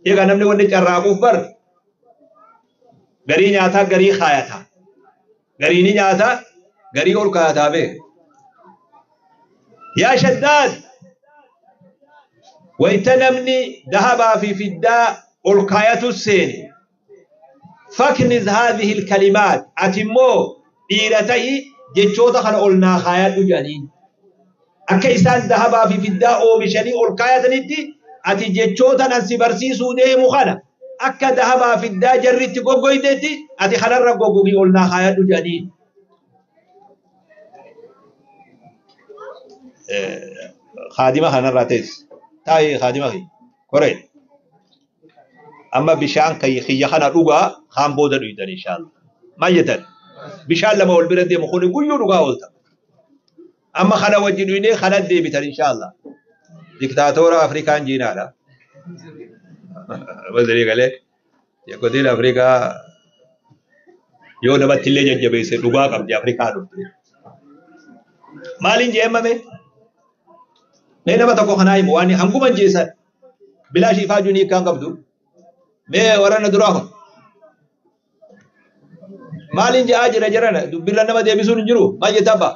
إذا نمني وني جرابو بر غري نياتا غري خايتا Garii ni nyaata, garii ol kaataa beek. Yaa Shaddaad, wayita namni dahabaa fi fiddaa ol kaayatu seene. Fakniz haadhihi alkalimaat, ati immoo dhiira ta'i jechoota kana ol naa kaayadhu jedhaniin. Akka isaan dahabaa fi fiddaa oomishanii ol kaayatanitti ati jechoota nan si barsiisuu deemu kana akka dahabaa fiddaa jarritti goggoytetti ati kanarra goggogii ol naa kaayadhu jedhaniin. Khaadima kanarraa teessi. Taa'ee khaadima kiyya. Koree. Amma bishaan kiyya kana dhugaa kaan booda dhuydan inshaallah. Maal jettan? Bishaan lama wal bira deemu kuni guyyuu dhugaa oolta. Amma kana wajji dhuynee kana deebitan inshaallah. Diktaatoora Afrikaan jiinaadha. Waziri galee yakkotiin Afrikaa yoo namatti illee jajjabeesse dhugaa qabdi Afrikaa dhufte. Maaliin jeemame? Mee nama tokko kanaa himu waan hanguma jeessan bilaash ifaajuu ni hiikkaan qabdu. Mee warra na duraa kun maaliin je'aa jira jarana dubbirra nama deebisuun hin jiru maal jetta abbaa?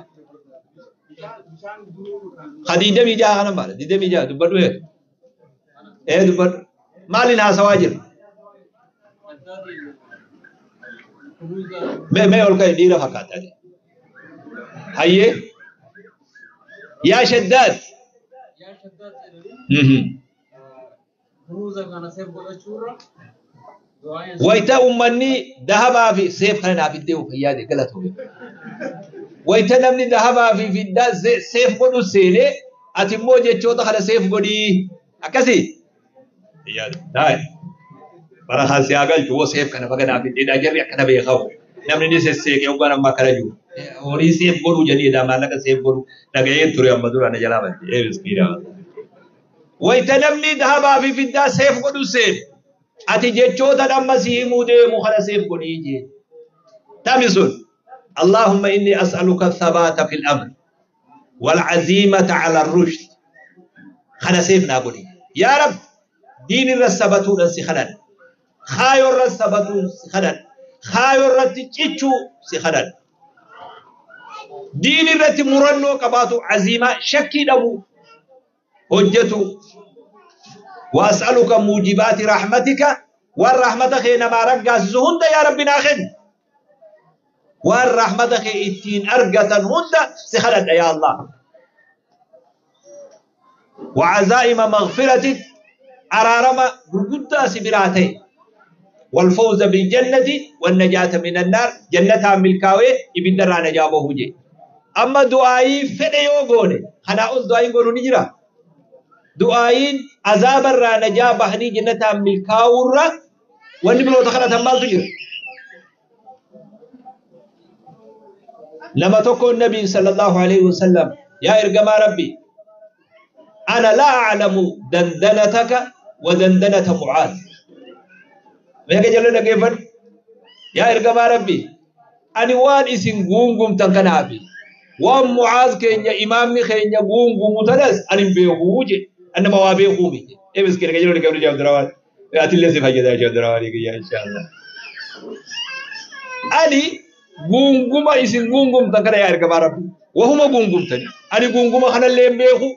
Ka 26 kana maal 26 dubbadhu ee ee dubbadhu maaliin haasawaa jira? Mee mee ol ka'i dhiira fakkaata. Hayyee yaa Shaddaad. Yaa Shaddaad jedhanii kunuunsa kana seef godhachuurra du'aayin Wayita uummanni dahabaa fi seef kana naaf iddee of yaade galatoomi. Wayita namni dahabaa fi fiddaa seef godhu seenee ati immoo jechoota kana seef godhii akkasii. Yaade. Daa'e. Bara kan si haa galchu woo seef kana baga naaf iddeedhaa jarri akkana beekamu. Namni ni sesseeqee hoggaan amma akkana jiru. Horii seef godhuu jedhee maallaqa seef godhuu dhaga'ee ture amma dura na jalaa badde. Ee miskiina. Wayita namni dahabaa fi fiddaa seef godhu seene ati jechoota amma si himuu deemu kana seef godhii jee. Tami sun Allahumma inni as'aluka thabaata fil amr wal aziimata ala rushd kana seef naa godhi. Yaa Rabbi diin irra sabatuudhaan si kadhadha. Kaayoo irra sabatuun si kadhadha. Kaayoo irratti cichuu si kadhadha. Diin irratti murannoo qabaatu aziimaa shakkii dhabu hojjetu. وأسألك موجبات رحمتك والرحمة خي نما رقاس هند يا ربي ناخن والرحمة خي اتين أرقة هند سخلت يا الله. وعزائم مغفرتك أرارما قرقودة سبراتي والفوز بالجنة والنجاة من النار جنتها ملكاوي إبن رانا جابه جي. أما دعائي فديو قولي خنا أول دعائي قولوا نجرا دعائين عذاب الرا نجا بحني جنتها ملكاورا واللي بلو دخلت مال تجرا. لما تكون النبي صلى الله عليه وسلم يا إرجما ربي أنا لا أعلم دندنتك ودندنة معاذ. ما يجي لنا كيفن يا إرجما ربي أنا وان إسم قوم تنكنابي وان معاذ كين إمامي خين قوم تنس أنا بيهوجي أنا ما بيهومي إيه بس كده كده كده جاب دراوات يا تلي سيف حاجة جاب دراوات يا إن شاء الله. أني قوم إسم قوم تنكنا يا إرجما ربي وهم قوم تاني أنا قوم خنا اللي بيهو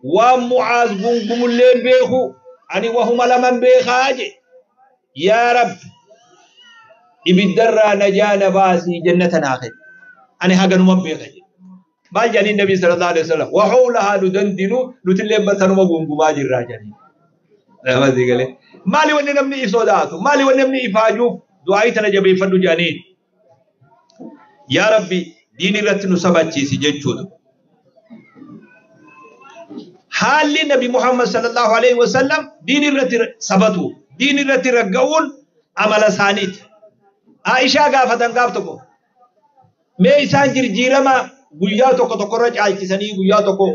ومعاذ قوم اللي بيهو أني وهم لمن بيخاجي يا رب إبدر نجانا باسي جنة آخر أنا هاجن ما بيخاجي ما جاني النبي صلى الله عليه وسلم وحولها ندندن نتلم بسنو قوم ما جرى جاني لا ما زي قال مالي وني نمني إسوداتو مالي وني نمني إفاجو دعاي تنجبي فندو جانين يا ربي ديني رتنو سباتشي سجنشودو. حال النبي محمد صلى الله عليه وسلم دين الرتي سبتو دين الرتي رجعون عمل سانيت. عائشة قافتن قافتكو ما إنسان جرجيرة ما قياتو كتقرج عائشة قياتو كو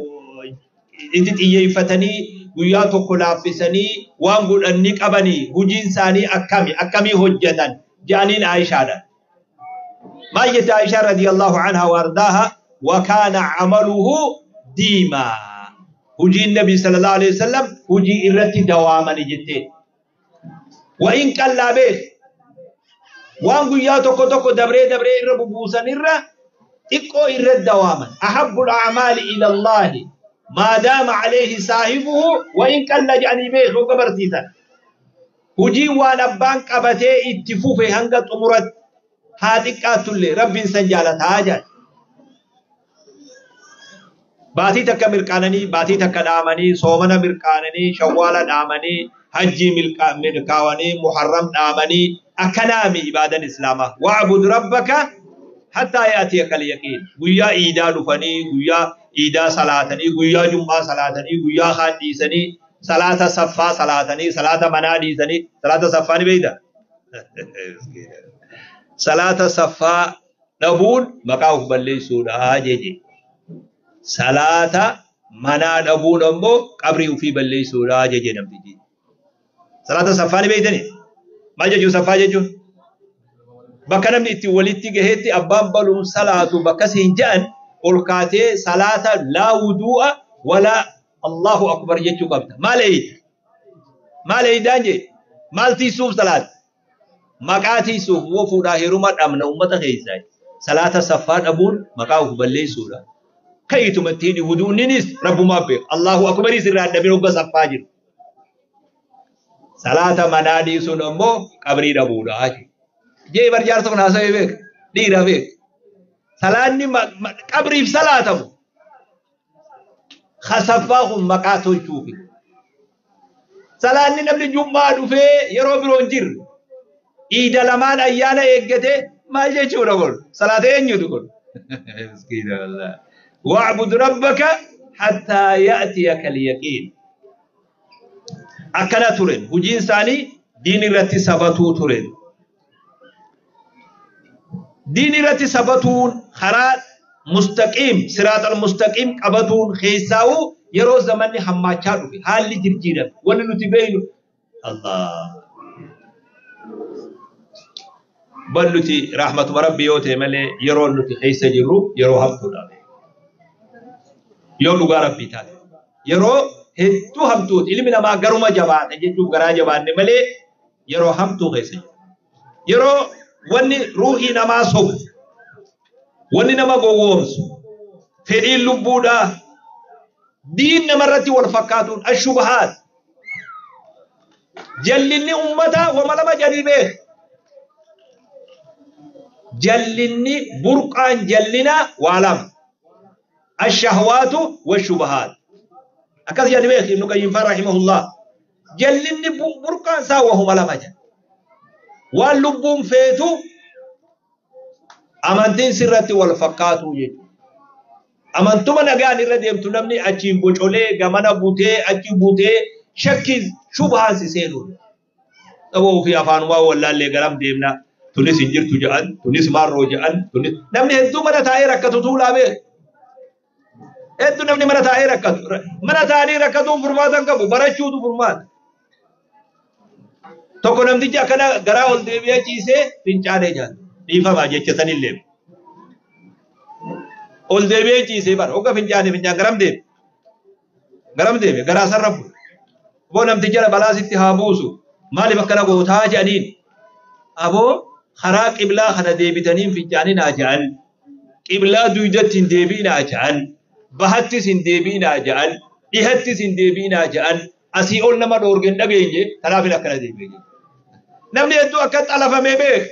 إنت إيه فتني قياتو كلافسني وانقول أنك أبني هجين ساني أكمي أكمي هجة جانين عائشة ما جت عائشة رضي الله عنها وارضاها وكان عمله ديما هجي النبي صلى الله عليه وسلم هجي إرتي دواما جتين وإن كان لا بيت Waan guyyaa tokko tokko dabree dabree irra bubuusan irra xiqqoo irra dawaaman. Ahabbul a'maali ila Allaahi maa daama alayhi saahibuhu wa in qalla jedhanii beeku hogga barsiisan. Hujiin waan abbaan qabatee itti fufe hanga xumuratti haa xiqqaattullee Rabbiin san jaalataa jedhan. Baatii takka mirqaananii, baatii takka dhaamanii, soomana mirqaananii, shawwaala dhaamanii, hajjii milkaawanii, muharram dhaamanii, akkanaami ibaadan islaamaa. Wa'bud rabbaka hattaa ya'tiyaka al-yaqiin. Guyyaa iidaa dhufanii, guyyaa iidaa salaatanii, guyyaa jum'aa salaatanii, guyyaa kaan dhiisanii, salaata saffaa salaatanii, salaata manaa dhiisanii, salaata saffaa ni beeyta? Salaata saffaa dhabuun maqaa of balleessuudha jeje. Salaata manaa dhabuun ammoo qabrii ofii balleessuudha jeje namtichi. Salaata saffaa ni beeytanii? Maal jechuun saffaa jechuun? Bakka namni itti walitti gaheetti abbaan baluun salaatu bakka siin je'an ol kaatee salaata laa wuduu'a walaa Allahu akbar jechuu qabda. Maal eeyda? Maal eeydaan jee? Maal tiisuuf salaata? Maqaa tiisuuf woo fuudhaa heeruma dhabna ummata keessaa. Salaata saffaa dhabuun maqaa of balleessuudha. Ka'iituma itti hidhi wuduunninis rabbumaaf beeka. Allahu akbaris irraa hin dhabin hogga saffaa jiru. Salaata manaa dhiisuun ammoo qabrii dhabuudha. Jee bar jaarsa kun haasawee beeka. Dhiira beeka. Salaanni qabriif salaatamu. Kasaffaa kun maqaa tolchuufi. Salaanni namni jum'aa dhufee yeroo biroo hin jirre. Iida lamaan ayyaana eeggate maal jechuudha kun? Salaata eenyutu kun? Miskiina wallahi. Wa'bud rabbaka hattaa ya'tiyaka al-yaqiin. Akkana turen hojiin isaanii diin irratti sabatuu turen. Diin irratti sabatuun karaa mustaqiim siraaxal mustaqiim qabatuun keessaa'u yeroo zamanni hammaachaa dhufe haalli jirjiirame wanni nuti beeynu Allah bal nuti rahmatuma rabbi yoo ta'e malee yeroo nuti keessa jirru yeroo hamtuudha yoo dhugaa rabbii taate yeroo hedduu hamtuuti ilmi namaa garuma jabaate jechuuf garaa jabaanne malee yeroo hamtuu keessa jiru Yeroo wanni ruuhii namaa sobu, wanni nama gowwoomsu, fedhiin lubbuudhaa, diin namarratti wal fakkaatuun ashubahaat. Jallinni ummataa wama lama jedhii beek. Jallinni burqaan jallinaa waa lama. Ashahwaatu washubahaat. Akkas jedhanii beek Ibnu Qayyim faa rahimahullah. Jallinni burqaan isaa wahuma lama jedha. Waan lubbuun feetu amantiin sirratti wal fakkaatuu jechuudha. Amantuma nagaan irra deemtu namni achiin bocolee gamana butee achi butee shakkii shubhaan si seenuudha. Saba ofii afaanumaa wallaallee garam deemna tunis hin jirtu jedhan tunis maarroo jedhan tunis namni hedduu mana taa'ee rakkatu tuulaa beeku. Hedduu namni mana taa'ee rakkatu. Mana taa'anii rakkatuun furmaata hin qabu. Barachuutu furmaata. Tokko namtichi akkana garaa ol deebi'ee ciisee fincaanee nyaata. Dhiifamaa jecha sanillee. Ol deebi'ee ciisee bara. Hogga fincaanee fincaan garam deeme? Garam deeme? Garaa sarra bu'e. Aboo namticha balaa sitti haa buusu. Maaliif akkana gootaa jedhaniin. Aboo karaa qiblaa kana deebitanii hin fincaaninaa jedhan. Qiblaa duydatti hin deebi'inaa jedhan. Bahattis hin deebi'inaa jedhan. Dhihattis hin deebi'inaa jedhan. Asii ol nama dhoorge hin dhageenye kanaafin akkana deebi'e jedhe. Namni hedduu akka xalafamee beeka.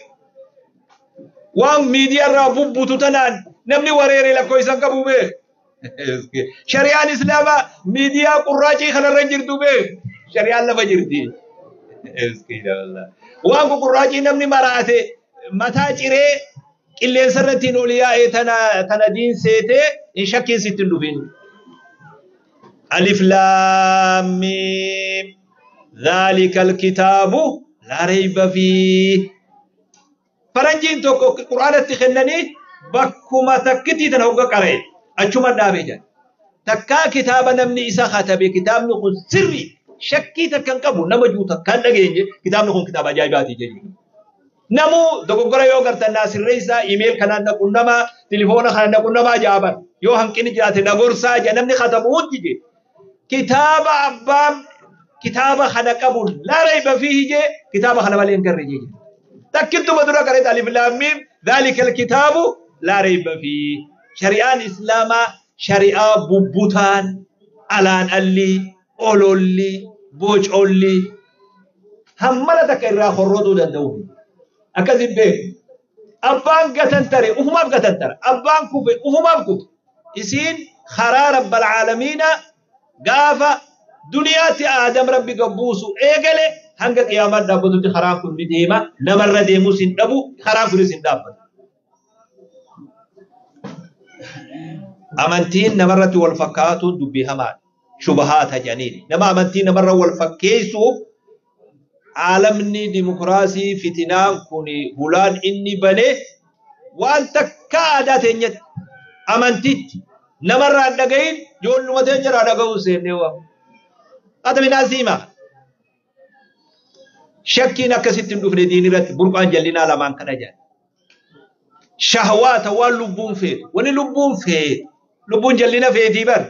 Waan miidiyaa irraa bubbutu tanaan namni wareere lakkoofsa hin qabu beeka. Shari'aan Islaamaa miidiyaa qurraacii kanarra hin jirtu beek. Shari'aan lafa jirti. Waan qurraacii namni maraate mataa ciree qilleensa irratti hin ol yaa'e tana tana diin seetee hin shakkiin sitti hin dhufin. Alif laam miim dhaalikal kitaabu laa rayba fiih. Faranjiin tokko Qur'aanatti kennanii bakkuma takkitii tana hogga qara'e achuma dhaabee jedha. Takkaa kitaaba namni isa katabe kitaabni kun sirri shakkii takka hin qabu nama jiru takka hin dhageenye kitaabni kun kitaaba ajaa'ibaati jechuudha. Namuu dogoggora yoo gartan naa sirreessaa iimeel kanaan na qunnamaa tilifoona kana na qunnamaa jaaban yoo hanqinni jiraate na gorsaa jedha namni katabu hundi jedhe. Kitaaba abbaan kitaaba kana qabu laa rayba fiihi jee kitaaba kana malee hin garre jee. Takkittuma dura qareet alif laam miim dhaalikal kitaabu laa rayba fiih. Shari'aan Islaamaa shari'aa bubbutaan alaan allii ololli bocolli hammana takka irraa horrotuu danda'u. Akkasin beeku. Abbaan gatantare ufumaaf gatantara. Abbaan kufe ufumaaf kufe. Isiin karaa rabbal caalamiina gaafa duniyaatti Aadam rabbi gabbuusu eegale hanga qiyaamaan dhaabbatutti karaan kun ni deema. Namarra deemus hin dhabu karaan kunis hin dhaabbatu. Amantiin namarratti wal fakkaatuun dubbii hamaadha. Shubahaata jedhaniini. Nama amantii namarra wal fakkeessuuf caalamni dimokiraasii fitinaan kun hulaan inni bane waan takka aadaa teenyatti amantitti namarraa hin dhagahin ijoolluma teenyarraa dhaga'uu seennee waa. Ata midhaan siima. Shakkiin akkasitti hin dhufne diin irratti burqaan jallinaa lamaan kana jedha. Shahwaata waan lubbuun feetu. Wani lubbuun feetu. Lubbuun jallina feetii bar.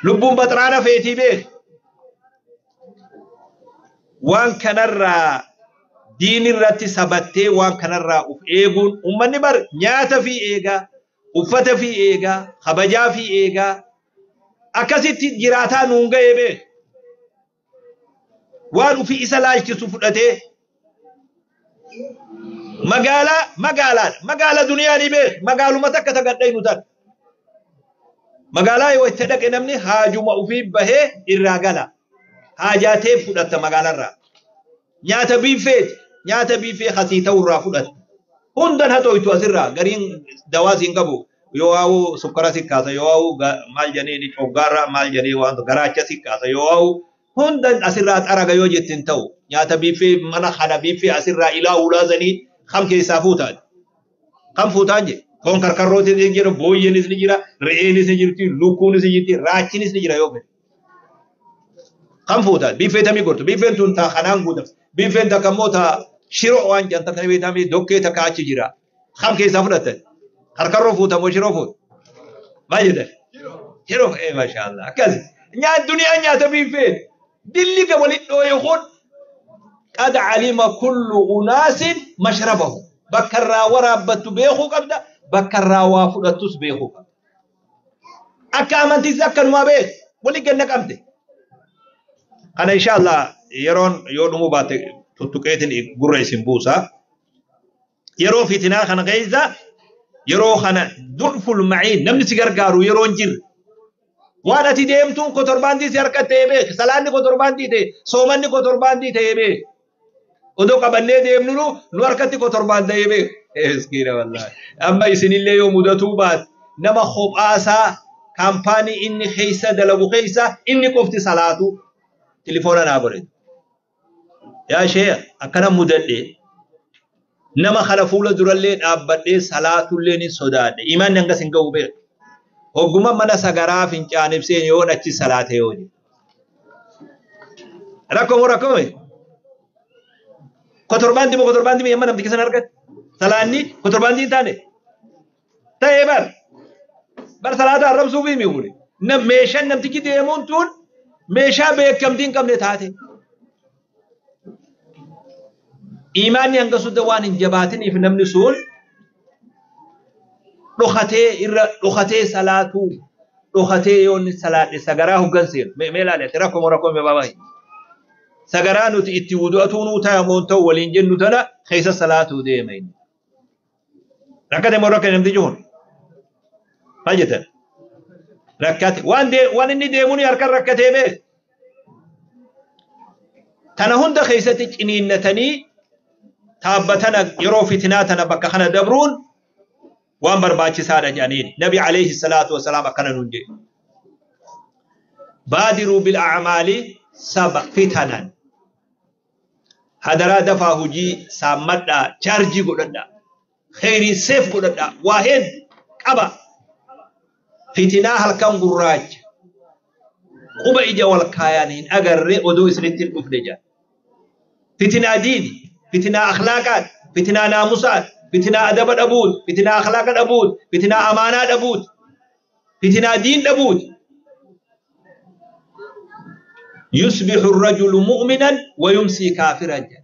Lubbuun baxraana feetii beek. Waan kanarraa diin irratti sabattee waan kanarraa uf eeguun ummanni bar nyaata fi eegaa, uffata fi eegaa, kabajaa fi eegaa akkasitti jiraataa nuun ga'ee beek. Waan ufii isa laalchisu fudhatee magaalaa magaalaadha. Magaala duniyaa ni beek. Magaaluma takka tagadhaynu tan. Magaalaa yoo itti dhaqe namni haajuma ufii bahee irraa gala. Haajaatee fudhatta magaalarraa. Nyaata biifeeti. Nyaata biifee hasii ta'urraa fudhatta. Hundan haxooytu asirraa gariin dawaas hin qabu. Yoo waa'u sukkara si kaasa yoo waa'u maal jedhanii coggaarraa maal jedhanii waan garaacha si kaasa yoo waa'u hundan asirraa xaraga yoo jette hin ta'u. Nyaata biifee mana kana biifee asirraa ilaa ulaasanii kam keessaa fuutaan? Kam fuutaan jedhe? Foon karkarrootis ni jira, booyyeenis ni jira, re'eenis ni jirti, lukkuunis ni jirti, raachinis ni jira yoo fedhe. Kam fuutaan? Biifee tamii gortu. Biifeen tun taa kanaan guutamte. Biifeen takka immoo taa shiroo waan jedhan takka beekamee dokkee takka achi jira. Kam keessaa fudhatan? Karkarroo fuuta moo shiroo fuuta? Maal jedhan? Shiroo. Maashaallah. Akkas. Duniyaan nyaata biifee. Dilli ga walitti dhooye kun qad alima kullu unaasin mashrabahu. Bakka irraa waraabbattu beekuu qabda. Bakka irraa waa fudhattus beekuu qabda. Akka amantiis akkanumaa beek. Walii ganna qabde. Kana inshaallah yeroon yoo dhumuu baate tuttuqeetiin gurra isin buusa. Yeroo fitinaa kana keessa yeroo kana durful ma'iin namni si gargaaru yeroo hin jirre. Waan ati deemtuun kotorbaandii si harka ta'ee beek. Salaanni kotorbaandii ta'e, soomanni kotorbaandii ta'ee beek. Odoo qabannee deemnu nu harkatti kotorbaan ta'ee beek. Miskiina wallaahi. Amma isinillee yoo mudatuu baate nama kophaasaa kaampaanii inni keessa dalagu keessa inni qofti salaatu tilifoona naa godhe. Yaa sheekh akkana mudadhe nama kana fuula durallee dhaabbadhee salaatullee ni sodaadhe. Imaanni hangas hin ga'u beek. Hogguma mana sagaraa fincaan ibseen yoon achi salaate yoo jedhe. Rakkoo moo rakkoo miti? Kotorbaandii moo kotorbaandii amma namtichi sana argate? Salaanni kotorbaandii hin taane? Ta'ee bar. Bar salaata arrabsuuf himi kuni. Meeshaan namtichi deemuun tun meeshaa beekamtii hin qabne taate. Imaanni hanga sudda waan hin jabaatiniif namni sun dhokatee irra dhokatee salaatuu dhokatee yoo inni salaadhe sagaraa hoggan seenu. Mee ilaali rakkoo moo rakkoo mee baabaa. Sagaraa nuti itti wudu'atuu nuu taa'amoon ta'u waliin jennu tana keessa salaatuu deema inni. Rakkate moo rakkate namtichi kun? Maal jettan? Rakkate. Waan inni deemuun harkaan rakkatee beek. Tana hunda keessatti ciniinnatanii taabbatana yeroo fitinaa tana bakka kana dabruun waan barbaachisaadha jedhaniin. Nabi alayhi salaatu wasalaam akkana nuun jedhe. Baadiruu bil a'maali saba fitanan. Hadaraa dafaa hojii saammadhaa, chaarjii godhadhaa, kheyrii seef godhadhaa, waa hedduu qaba. Fitinaa halkan gurraacha quba ija wal kaayaan hin agarre odoo isinitti hin dhufne jedha. Fitinaa diini, fitinaa akhlaaqaat, fitinaa naamusaat, fitinaa adaba dhabuut, fitinaa akhlaaqa dhabuut, fitinaa amaanaa dhabuut, fitinaa diin dhabuut. Yusbihu rajulu mu'minan wa yumsii kaafiran jedha.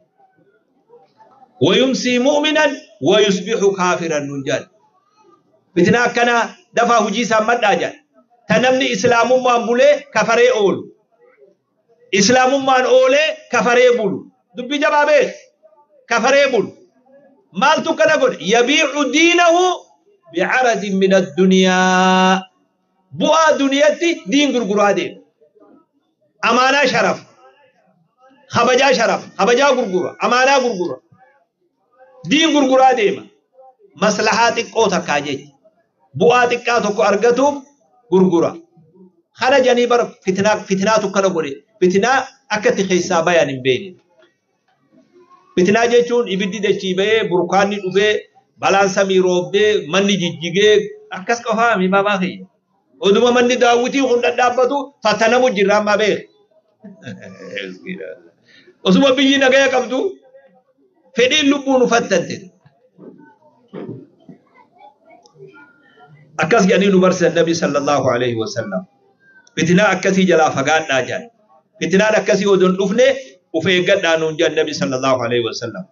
Wayumsii mu'minan wayusbihu kaafiran nun jedhan. Fitinaa akkanaa dafaa hujii isaan madhaa jedhan. Ta namni islaamummaan bulee kafaree oolu. Islaamummaan oolee kafaree bulu. Dubbii jabaa beek. Kafaree bulu. Maaltu kana godhe? Yabiicu diinahu bicaradin min addunyaa. Bu'aa duniyatti diin gurguraa deema. Amaanaa sharafa. Kabajaa sharafa. Kabajaa gurgura. Amaanaa gurgura. Diin gurguraa deema. Maslahaa xiqqoo takkaa jecha. Bu'aa xiqqaa tokko argatuuf gurgura. Kana jedhanii bara fitinaa fitinaatu kana godhe. Fitinaa akka itti keessaa bayan hin beekne. Fitinaa jechuun ibiddi dachii bahee burkaanni dhufee balaan samii roobdee manni jijjigee akkas qofaa mi baabaa kiyya. Oduma manni daawwitii kun dhadhaabbatu fatanamu jirra amma beek. Osuma biyyi nagaya qabdu fedhiin lubbuu nu fattante. Akkas jedhanii nu barsiisan Nabi sallallahu alaihi wasallam. Fitinaa akkasii jalaa fagaadhaa jedhan. Fitinaan akkasii odoo hin dhufne of eeggadhaa nuun jedhan Nabi sallallahu alaihi wasallam.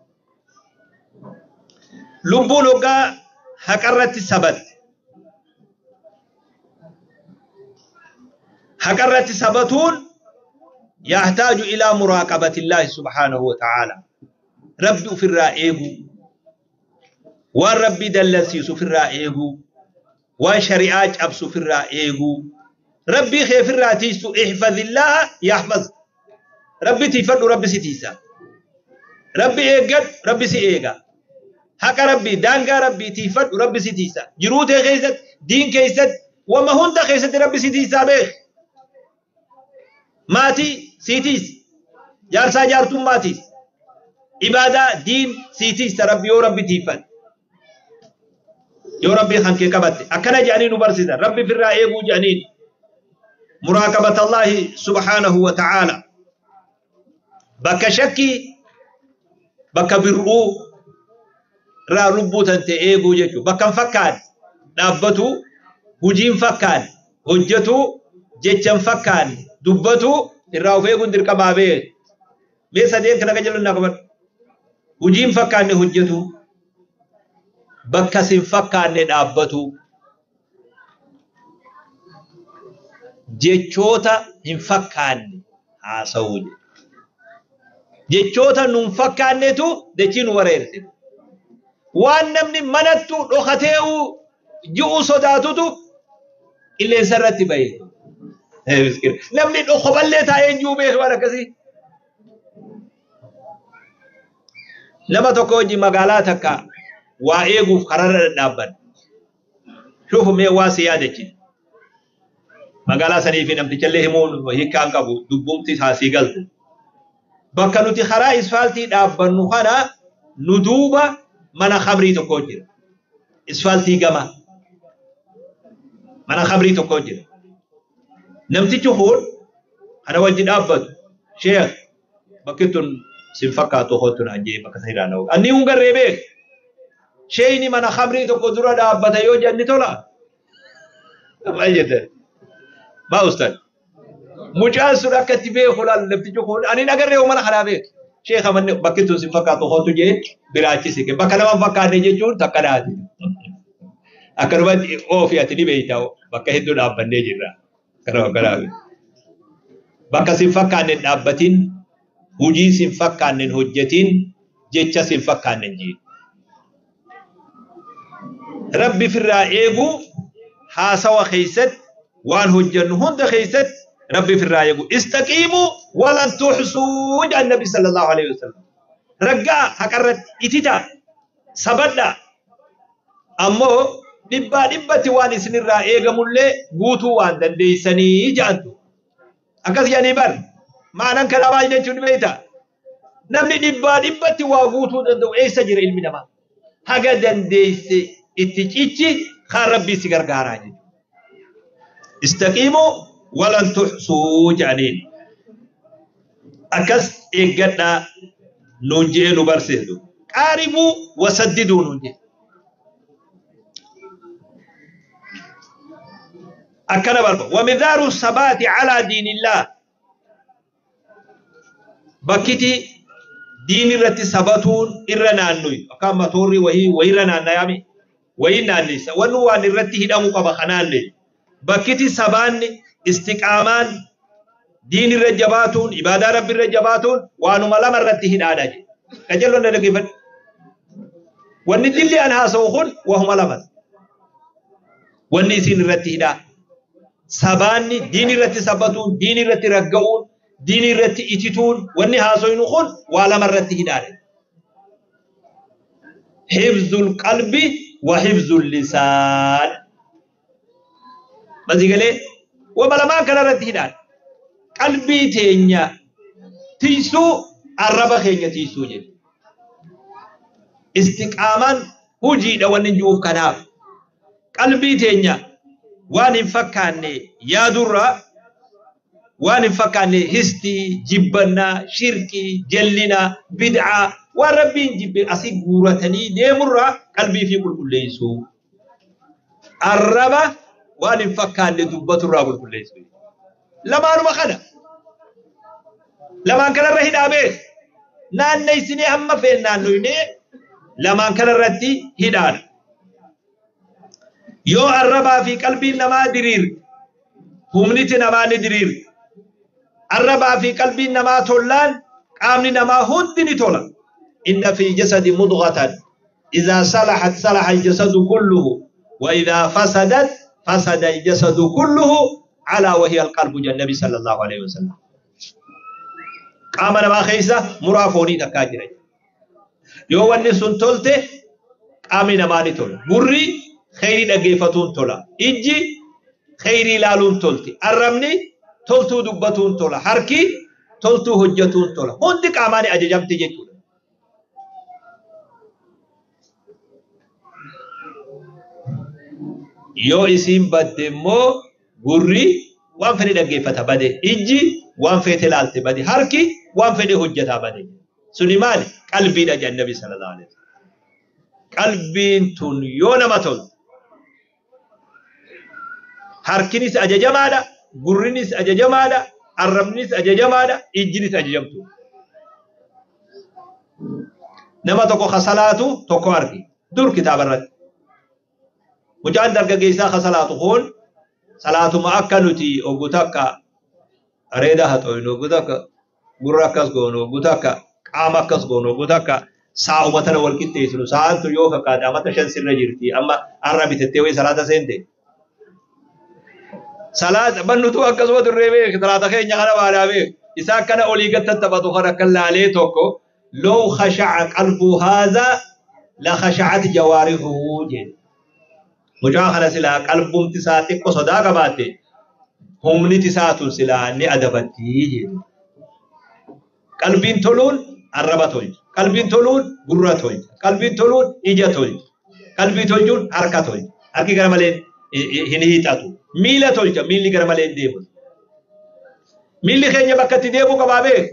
Lubbuun hoggaa haqarratti sabatte. Haqarratti sabatuun yahtaaju ilaa muraaqabatillaahi subhaanahu wa ta'aala. Rabbi ofirraa eeguu. Waan Rabbi dallansiisu ofirraa eeguu. Waan shari'aa cabsu ofirraa eeguu. Rabbii kee ofirraa tiisu ihfazillaaha yahfaz. Rabbi tiifadhu Rabbi si tiisa. Rabbi eeggadhu Rabbi si eega. Haqa Rabbii daangaa Rabbii tiifadhu Rabbi si tiisa. Jiruu tee keessatti diin keessatti wama hunda keessatti Rabbi si tiisaa beek. Maatii sii tiisa. Jaarsaa jaartummaa tiisa. Ibaadaa diin sii tiisa Rabbi yoo Rabbi tiifadhe. Yoo Rabbii kan kee qabatte akkana jedhanii nu barsiisan Rabbi firraa eeguu jedhaniin muraaqabatallaahi subhaanahu wa ta'aala. Bakka shakkii bakka bir'uu irraa lubbuu tante eeguu jechuudha. Bakka hin fakkaanne dhaabbatu, hujii hin fakkaanne hojjetu, jecha hin fakkaanne dubbatu irraa of eeguun dirqamaa beek. Mee sadeen kana qajeelun naa qabadhu. Hujii hin fakkaanne hojjetu, bakka sin fakkaanne dhaabbatu, jechoota hin fakkaanne haasa'uu jedha. Jechoota nun fakkaannetu dachii nu wareerse. Waan namni manattu dhokatee'u ji'u sodaatutu qilleensa irratti bahe. Namni dhokoballee taa'ee ji'u beeku waan akkasii. Nama tokko wajjin magaalaa takka waa eeguuf kararra dhadhaabban. Shuufu mee waa si yaadachiisa. Magaalaa sanii fi namtichallee himuun hiikkaan qabu dubbumti haasii galtu. Bakka nuti karaa isfaaltii dhaabbannu kana nu duuba mana khamrii tokko jira. Isfaaltii gama. Mana khamrii tokko jira. Namtichi kun kana wajji dhaabbatu sheekh bakki tun sin fakkaatu kootu naan jee bakka san irraa na Anni hun garree beek. Sheeyni mana khamrii tokko dura dhaabbata yoo jenni tola. Maal jettan? Maa ustaad? Mucaan sun akka itti beeku laal namtichi kun ani hin agarree mana kanaa beek. Sheekha manni bakki tun sin fakkaatu kootu jee biraachisi. Bakka nama hin fakkaanne jechuun takka naati. Akkanumatti oofi ati ni beekta bakka hedduu dhaabbannee jirra. Kanuma kanaaf. Bakka sin fakkaanne hin dhaabbatin, hujii sin fakkaanne hin hojjetin, jecha sin fakkaanne hin jiin. Rabbi firraa eeguu haasawa keessatti waan hojjennu hunda keessatti Rabbi firraa eeguu. Istaqiimuu walan tuhsuu jedhan Nabi sallallahu alaihi wasallam. Raggaa haqarratti ititaa sabadhaa ammoo dhibbaa dhibbatti waan isinirraa eegamullee guutuu waan dandeessanii jedhantu. Akkas jedhanii bar maanan kana maal jechuun beektaa? Namni dhibbaa dhibbatti waa guutuu danda'u eessa jira ilmi namaa? Haga dandeesse itti cichi kaan Rabbii si gargaaraa jechuudha. Istaqiimuu walan tuhsuu jedhaniin. Akkas eeggadhaa nuun je'ee nu barsiisu. Qaaribuu wasaddiduu nuun je'e. Akkana barba. Wamidaaru sabaati calaa diinillah. Bakkiti Diin irratti sabatuun irra naannoyi. Akka matoorri wahii wayirra naannayaami. Wayii naannessa. Wanni waan irratti hidhamu qaba kanaanne. Bakkiti sabaanni istiqaamaan diin irra jabaatuun ibaadaa rabbi irra jabaatuun waanuma lama irratti hidhaadha jedhe. Qajeelloon na dhaggeeffadhu. Wanni dilli an haasa'u kun wahuma lama. Wanni isin irratti hidhaa. Sabaanni diin irratti sabatuun, diin irratti ragga'uun, diin irratti itituun wanni haasofnu kun waa lama irratti hidhaadha. Hifzul qalbi wa hifzul lisaan. Masigalee wama lamaan kana irratti hidhaadha. Qalbii teenya tiisuu arraba keenya tiisuu jedhu. Istiqaamaan hojiidha wanni jiruuf kanaaf. Qalbii teenya waan hin fakkaanne yaadurraa waan hin fakkaanne histii, jibbannaa, shirkii, jallinaa, bid'aa waan rabbiin jibbe asii guuratanii deemurraa qalbii fi qulqulleessuu. Arraba waan hin fakkaanne dubbaturraa qulqulleessuu. Lamaanuma kana. Lamaan kanarra hidhaa beek. Naanneessinee hamma feen naannoynee lamaan kanarratti hidhaadha. Yoo arrabaa fi qalbiin namaa diriirte, humniti namaa ni diriirte. Arrabaa fi qalbiin namaa tollaan qaamni namaa hundi ni tola. Inna fi jasadi mudghatan idhaa salahat salaha al-jasadu kulluhu wa idhaa fasadat fasada al-jasadu kulluhu alaa wa hiya al-qalbu jedha Nabi sallallahu alaihi wasallam. Qaama namaa keessa muraa foonii takkaa jira. Yoo wanni sun tolte qaamni namaa ni tola. Gurri kheyrii dhaggeeffatuun tola. Ijji kheyrii ilaaluun tolti. Arrabni toltuu dubbatuun tola. Harki toltuu hojjetuun tola. Hundi qaamaan ajajamti jechuudha. Yoo isiin badde immoo gurri waan fedhe dhaggeeffata bade. Ijji waan feete ilaalte bade. Harki waan fedhe hojjetaa bade. Suni maali? Qalbiidha jedhan Nabi sallallahu alaihi wasallam. Qalbiin tun yoo nama tolte harkinis ajajamaadha, gurrinis ajajamaadha, arrabnis ajajamaadha, ijjinis ajajamtu. Nama tokko kasalaatu tokko argi. Dur kitaaba irratti. Mucaan dargaggeessaa kasalaatu kun salaatuma akka nuti oggu takka areeda haxooynu, oggu takka gurra akkas goonu, oggu takka qaama akkas goonu, oggu takka saa'uma tana wal qixxeessinu. Sa'aan tun yoo fakkaate amata 5 sirra jirti. Amma har'a bitattee wayii salaata seente. Salaata bannutu akkasuma turree beek. Salaata keenya kana baadhaa beek. Isaa akkana olii gad tattaphatu kan akka laalee tokko law khasha'a qalbu haadha la khasha'at jawaarihuhu jedhe. Mucaa kana silaa qalbumti isaa xiqqoo sodaa qabaatte humniti isaa tun silaa ni adabatti jedhe. Qalbiin toluun arraba tolcha. Qalbiin toluun gurra tolcha. Qalbiin toluun ija tolcha. Qalbii tolchuun harka tolcha. Harki gara malee hin hiixatu. Miila tolcha. Miilli gara malee hin deemu. Miilli keenya bakka itti deemuu qabaa beek.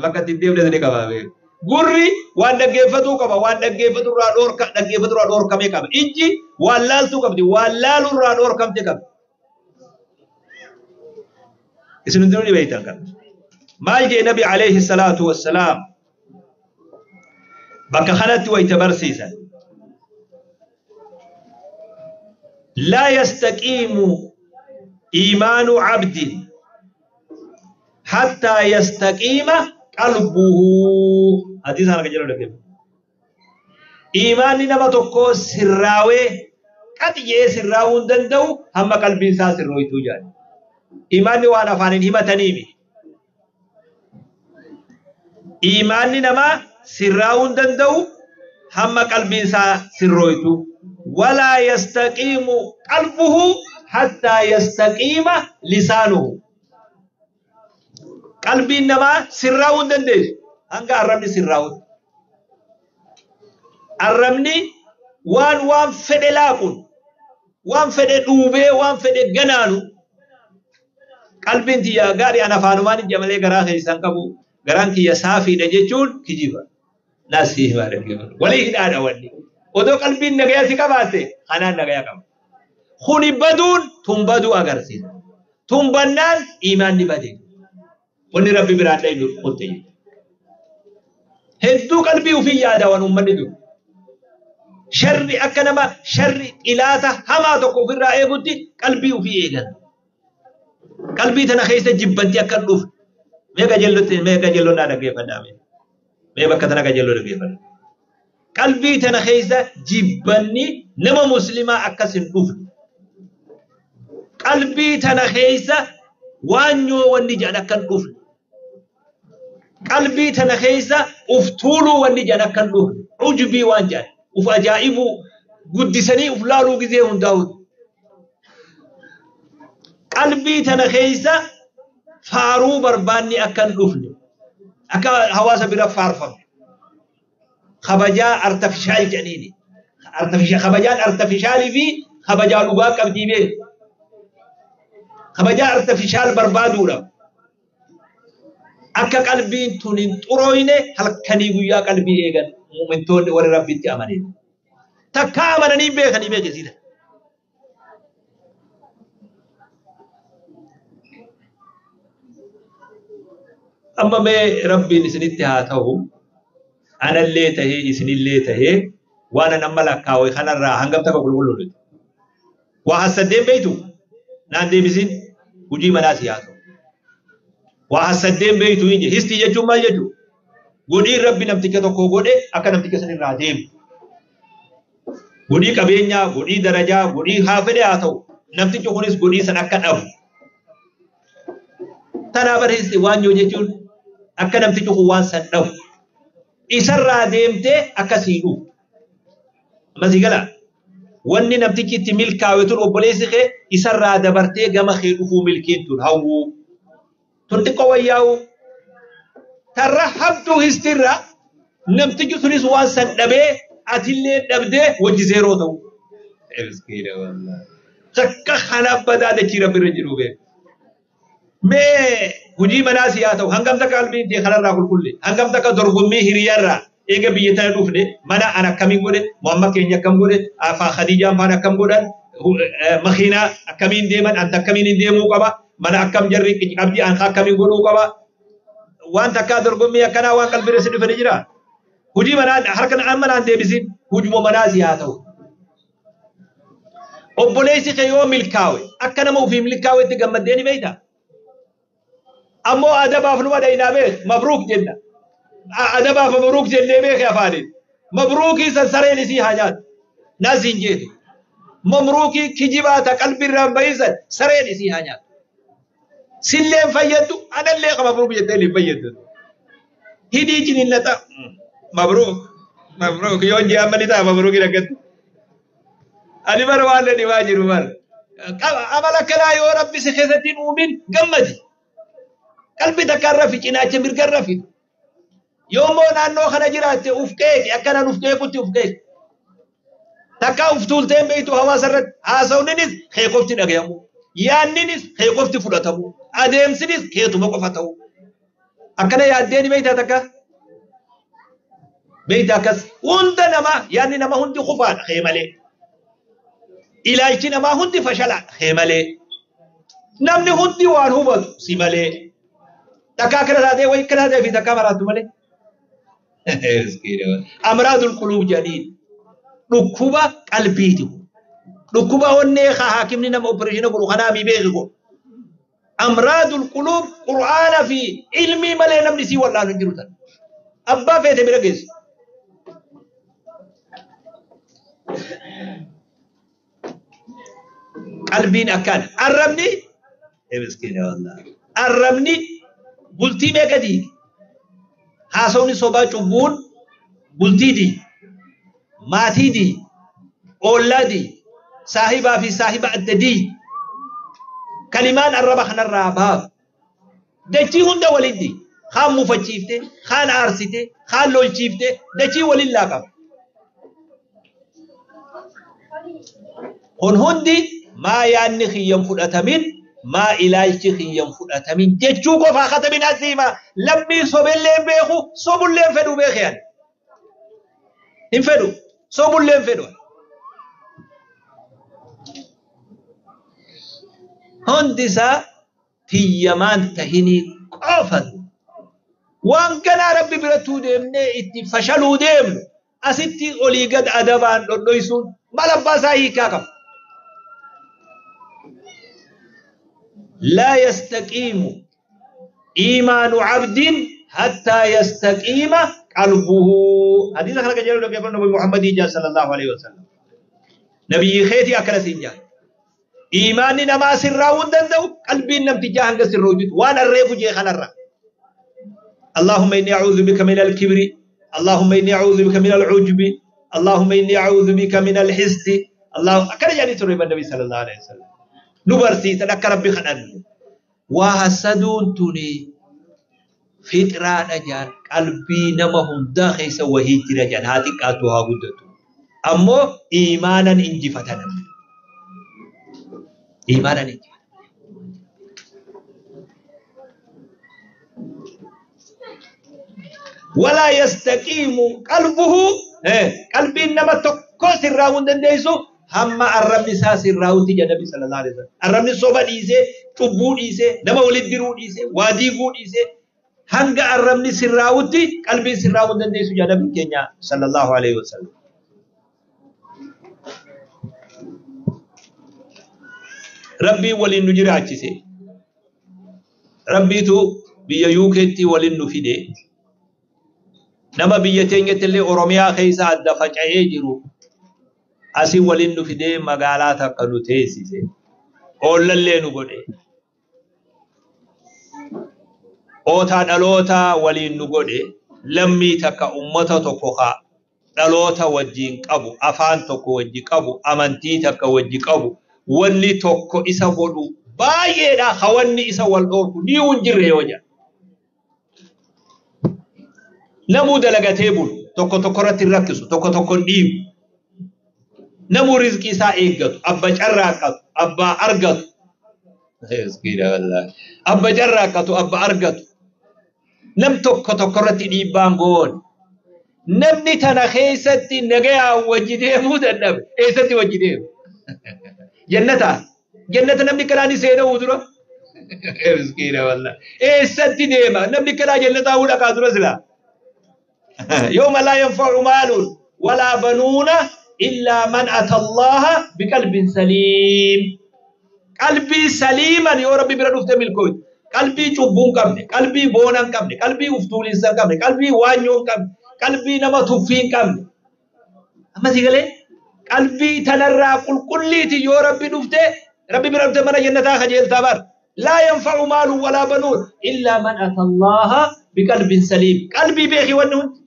Bakka itti deemne ni qabaa beek. Gurri waan dhaggeeffatuu qaba. Waan dhaggeeffaturraa dhoorka dhaggeeffaturraa dhoorkamee qaba. Ijji waan laaltuu qabdi. Waan laalurraa dhoorkamte qabdi. Isin hundinuu ni beektan kana. Maal jee Nabi alayhi salaatu wassalaam bakka kanatti wayita barsiisan. لا يستقيم إيمان عبد حتى يستقيم قلبه. حديث أنا كجلو لكم. إيمان نما تكو سراوي قد يه سراون دندو هم قلبي سا سروي توجان. إيمان وانا فانين هما تنيمي. إيمان نما سراون دندو هم قلبي سا سرويتو. ولا يستقيم قلبه حتى يستقيم لسانه. قلبي نما سراون دندش هنگا الرمني سراون. الرمني وان وان فدلاقون وان فد دوبه وان فد غنانو. قلبي انت يا غاري انا فانوان جملي غرا خيسان قبو غران كي صافي دجچون كجيبا ناسي بارك ولي هدانا ولي odoo qalbiin nagayaa si qabaatte kanaan nagayaa qaba. Kuni baduun tun baduu agarsiisa. Tun bannaan iimaanni bade. Wanni rabbi biraan dhaynu qotte. Hedduu qalbii ofii yaadawan uummanni dur. Sharri akka nama sharri xilaata hamaa tokko ofirraa eegutti qalbii ofii eegan. Qalbii tana keessa jibbanti akka hin dhufne. Mee qajeellotti mee qajeelloo naa dhaggeeffadhaa mee. Mee bakka tana qajeelloo dhaggeeffadhaa. Qalbii tana keessa jibbanni nama muslimaa akkas hin dhufne. Qalbii tana keessa waanyoo wanni jedhan akka hin dhufne. Qalbii tana keessa uf tuuluu wanni jedhan akka hin dhufne. Ujbii waan jedhan. Uf ajaa'ibuu guddisanii uf laaluu gizee hundaa'u. Qalbii tana keessa faaruu barbaanni akka hin dhufne. Akka hawaasa bira faarfamu. Kabajaa artifishaal jedhaniini. Kabajaan artifishaalii fi kabajaa dhugaa qabdii beeku. Kabajaa artifishaal barbaaduudha. Akka qalbiin tun hin xurooyne halkanii guyyaa qalbii eegan muumintoonni warri Rabbitti amanan. Takkaa amananii beekanii beekisiidha. Amma mee Rabbiin isinitti haa ta'u anallee tahee isinillee tahee waan an amma lakkaawwe kanarraa hangam takka qulqulluudha. Waa hassaddeen beektu naan deebisin hojii manaa si haa ta'u. Waa hassaddeen beektu hin jedhe. Histii jechuun maal jechuu? Godhii Rabbi namticha tokko godhe akka namticha sanirraa deemu. Godhii qabeenyaa, godhii darajaa, godhii haa fedhe haa ta'u. Namtichi kunis godhii san akka dhabu. Tanaa barreessi waanyoo jechuun akka namtichi kun waan san dhabu. Isarraa deemtee akka sii dhufu. Amma sii galaa? Wanni namtichi itti milkaawe tun obboleessi kee isarraa dabartee gama kee dhufuu milkiin tun hawwuu. Tun xiqqoo wayyaa'u. Tarra hamtuu histirra namtichi sunis waan san dhabee atillee dhabdee wajji zeeroo ta'u. Takka kana badaa dachii rabbi irra jiru beeku. Mee hojii manaa si haa ta'u hangam takka qalbiin tee kanarraa qulqulle hangam takka dorgommii hiriyaarraa eega biyya tana dhufne mana an akkamiin godhe Muhammad keenya akkam godhe afaa Khadiijaan faan akkam godhan makiinaa akkamiin deeman anta akkamiin hin deemuu qaba mana akkam jarri qabdi an akkamiin godhuu qaba waan takkaa dorgommii akkanaa waan qalbii irra si dhufe ni jira. Hojii manaa harka amma naan deebisin hujuma manaa si haa ta'u. Obboleessi kee yoo milkaawe akka nama ofii milkaawetti gammaddee ni beektaa? Ammoo adabaaf numa dhaynaa beek mabruuk jenna. Adabaaf mabruuk jennee beeke afaaniin. Mabruukii san sareen isii haa nyaatu. Naas hin jeetu. Mamruukii kijibaa ta qalbii irraan bahisan sareen isii haa nyaatu. Sillee hin fayyaddu anallee ka mabruuk jettee hin fayyaddu. Hidhii ciniinnata. Mabruuk mabruuk yoon jee amma ni ta'a mabruukii dhaggattu. Ani bara waan na dhibaa jiru bara. Amala akkanaa yoo rabbi si keessatti hin uumin gammadi. Qalbii takkaan rafi cinaacha mirgan rafi. Yoo immoo naannoo kana jiraatte uf qeeqi akkanaan uf qeequtti uf qeeqi. Takkaa uf tuultee hin beektu hawaasa irratti haasawninis kee qofti dhagayamu. Yaanninis kee qofti fudhatamu. Adeemsinis keetuma qofa ta'u. Akkana yaaddee ni beektaa takka? Beektaa akkas hunda namaa yaadni nama hundi kufaadha kee malee. Ilaalchi namaa hundi fashalaadha kee malee. Namni hundi waan hubatu si malee. Takkaa akkana taatee wayi akkana taatee fi takkaa maraattu malee. Amraadul quluub jedhaniin dhukkuba qalbiiti. Dhukkuba onnee haa haakimni nama opereeshina godhu kanaa mi beeku godhu. Amraadul quluub qur'aana fi ilmii malee namni sii wal'aanu hin jiru tan. Abbaa feete bira geessu. Qalbiin akkaan arrabni miskiina wallahi. Arrabni bultii meeqa diige? Haasawni sobaa cubbuun bultii diige. Maatii diige. Oollaa diige. Saahibaa fi saahiba adda diige. Kalimaan arraba kanarraa baafu. Dachii hunda waliin diige. Kaan mufachiifte, kaan aarsite, kaan lolchiifte, dachii waliin laaqama. Kun hundi maa yaadni kiyyan fudhatamin, maa ilaalchi kiyyan fudhatamin jechuu qofaa katamin asiima. Lammii sobellee hin beeku, sobullee hin fedhu beeke ani. Hin fedhu, sobullee hin fedhu. Hundi isaa tiyyamaan tahinii qofatu. Waan ganaa Rabbi birattuu deemnee itti fashaluu deemnu asitti olii gad adabaan dhodhoysuun maal abbaa isaa hiikaa qaba. Laa yastaqiimu iimaanu abdin hattaa yastaqiima qalbuhu. Hadiisa kana kan jedhu dhaggeeffadhu Nabi Muhammadii jaa sallallahu alaihi wasallam. Nabiyyi keetii akkana siin jaa. Iimaanni namaa sirraa'uu hin danda'u qalbiin namtichaa hanga sirrooytutti waan arreefu jee kanarra. اللهم إني أعوذ بك من الكبر، اللهم إني أعوذ بك من العجب، اللهم إني أعوذ بك من الحسد. الله أكن يعني ترى النبي صلى الله عليه وسلم نبرسي تذكر ربي خنان وحسدون توني فطرة نجان قلبي نمهم داخل وهي ترجان هاتي كاتوها قدتو أمو إيمانا إنجفتنا إيمانا إنجفتنا. ولا يستقيم قلبه قلبي إنما تكو سراون دنديسو هم الرب ساس الراوتي النبي صلى الله عليه وسلم. الرب صوبا ديسه تبو ديسه نما ولد درو ديسه وادي غو ديسه هنگا الرب سراوتي قلبي سراون دنديسو النبي كينيا صلى الله عليه وسلم. ربي ولين نجراچيسه ربي تو بيا يوكتي ولين نفيده nama biyya teenyatti illee Oromiyaa keessa adda faca'ee jiru asii waliin nu fidee magaalaa takka nu teessise oollallee nu godhe ootaa dhaloota waliin nu godhe lammii takka ummata tokko haa dhaloota wajjin qabu afaan tokko wajji qabu amantii takka wajji qabu wanni tokko isa godhu baay'eedha hawanni isa wal dhoorku ni hin jirre yoo jedha. Namuu dalagatee bulu tokko tokko irratti hin rakkisu tokko tokko hin dhiibu. Namuu rizqii isaa eeggatu abba carraaqqatu abbaa argatu. Abba carraaqqatu abba argatu. Nam tokko tokko irratti dhiibbaan goone. Namni tana keessatti nagayaan wajji deemuu dadhabe eessatti wajji deemu? Jannata jannata namni kanaan seenuu dura. Miskiina wallahi. Eessatti deema namni kanaa jannataa dhaqaa dura silaa. يوم لا ينفع مال ولا بنون إلا من أتى الله بقلب سليم. قلبي سليما يا ربي برد ملكوت. قلبي چوبون قبل، قلبي بونان قبل، قلبي افتولين قبل، قلبي وانيون قبل، قلبي نما تفين قبل. أما سيقولي قلبي تنرى قل كليتي يا ربي دفته ربي برد من جنة خجل تبر. لا ينفع مال ولا بنون إلا من أتى الله بقلب سليم. قلبي بيخي ونهن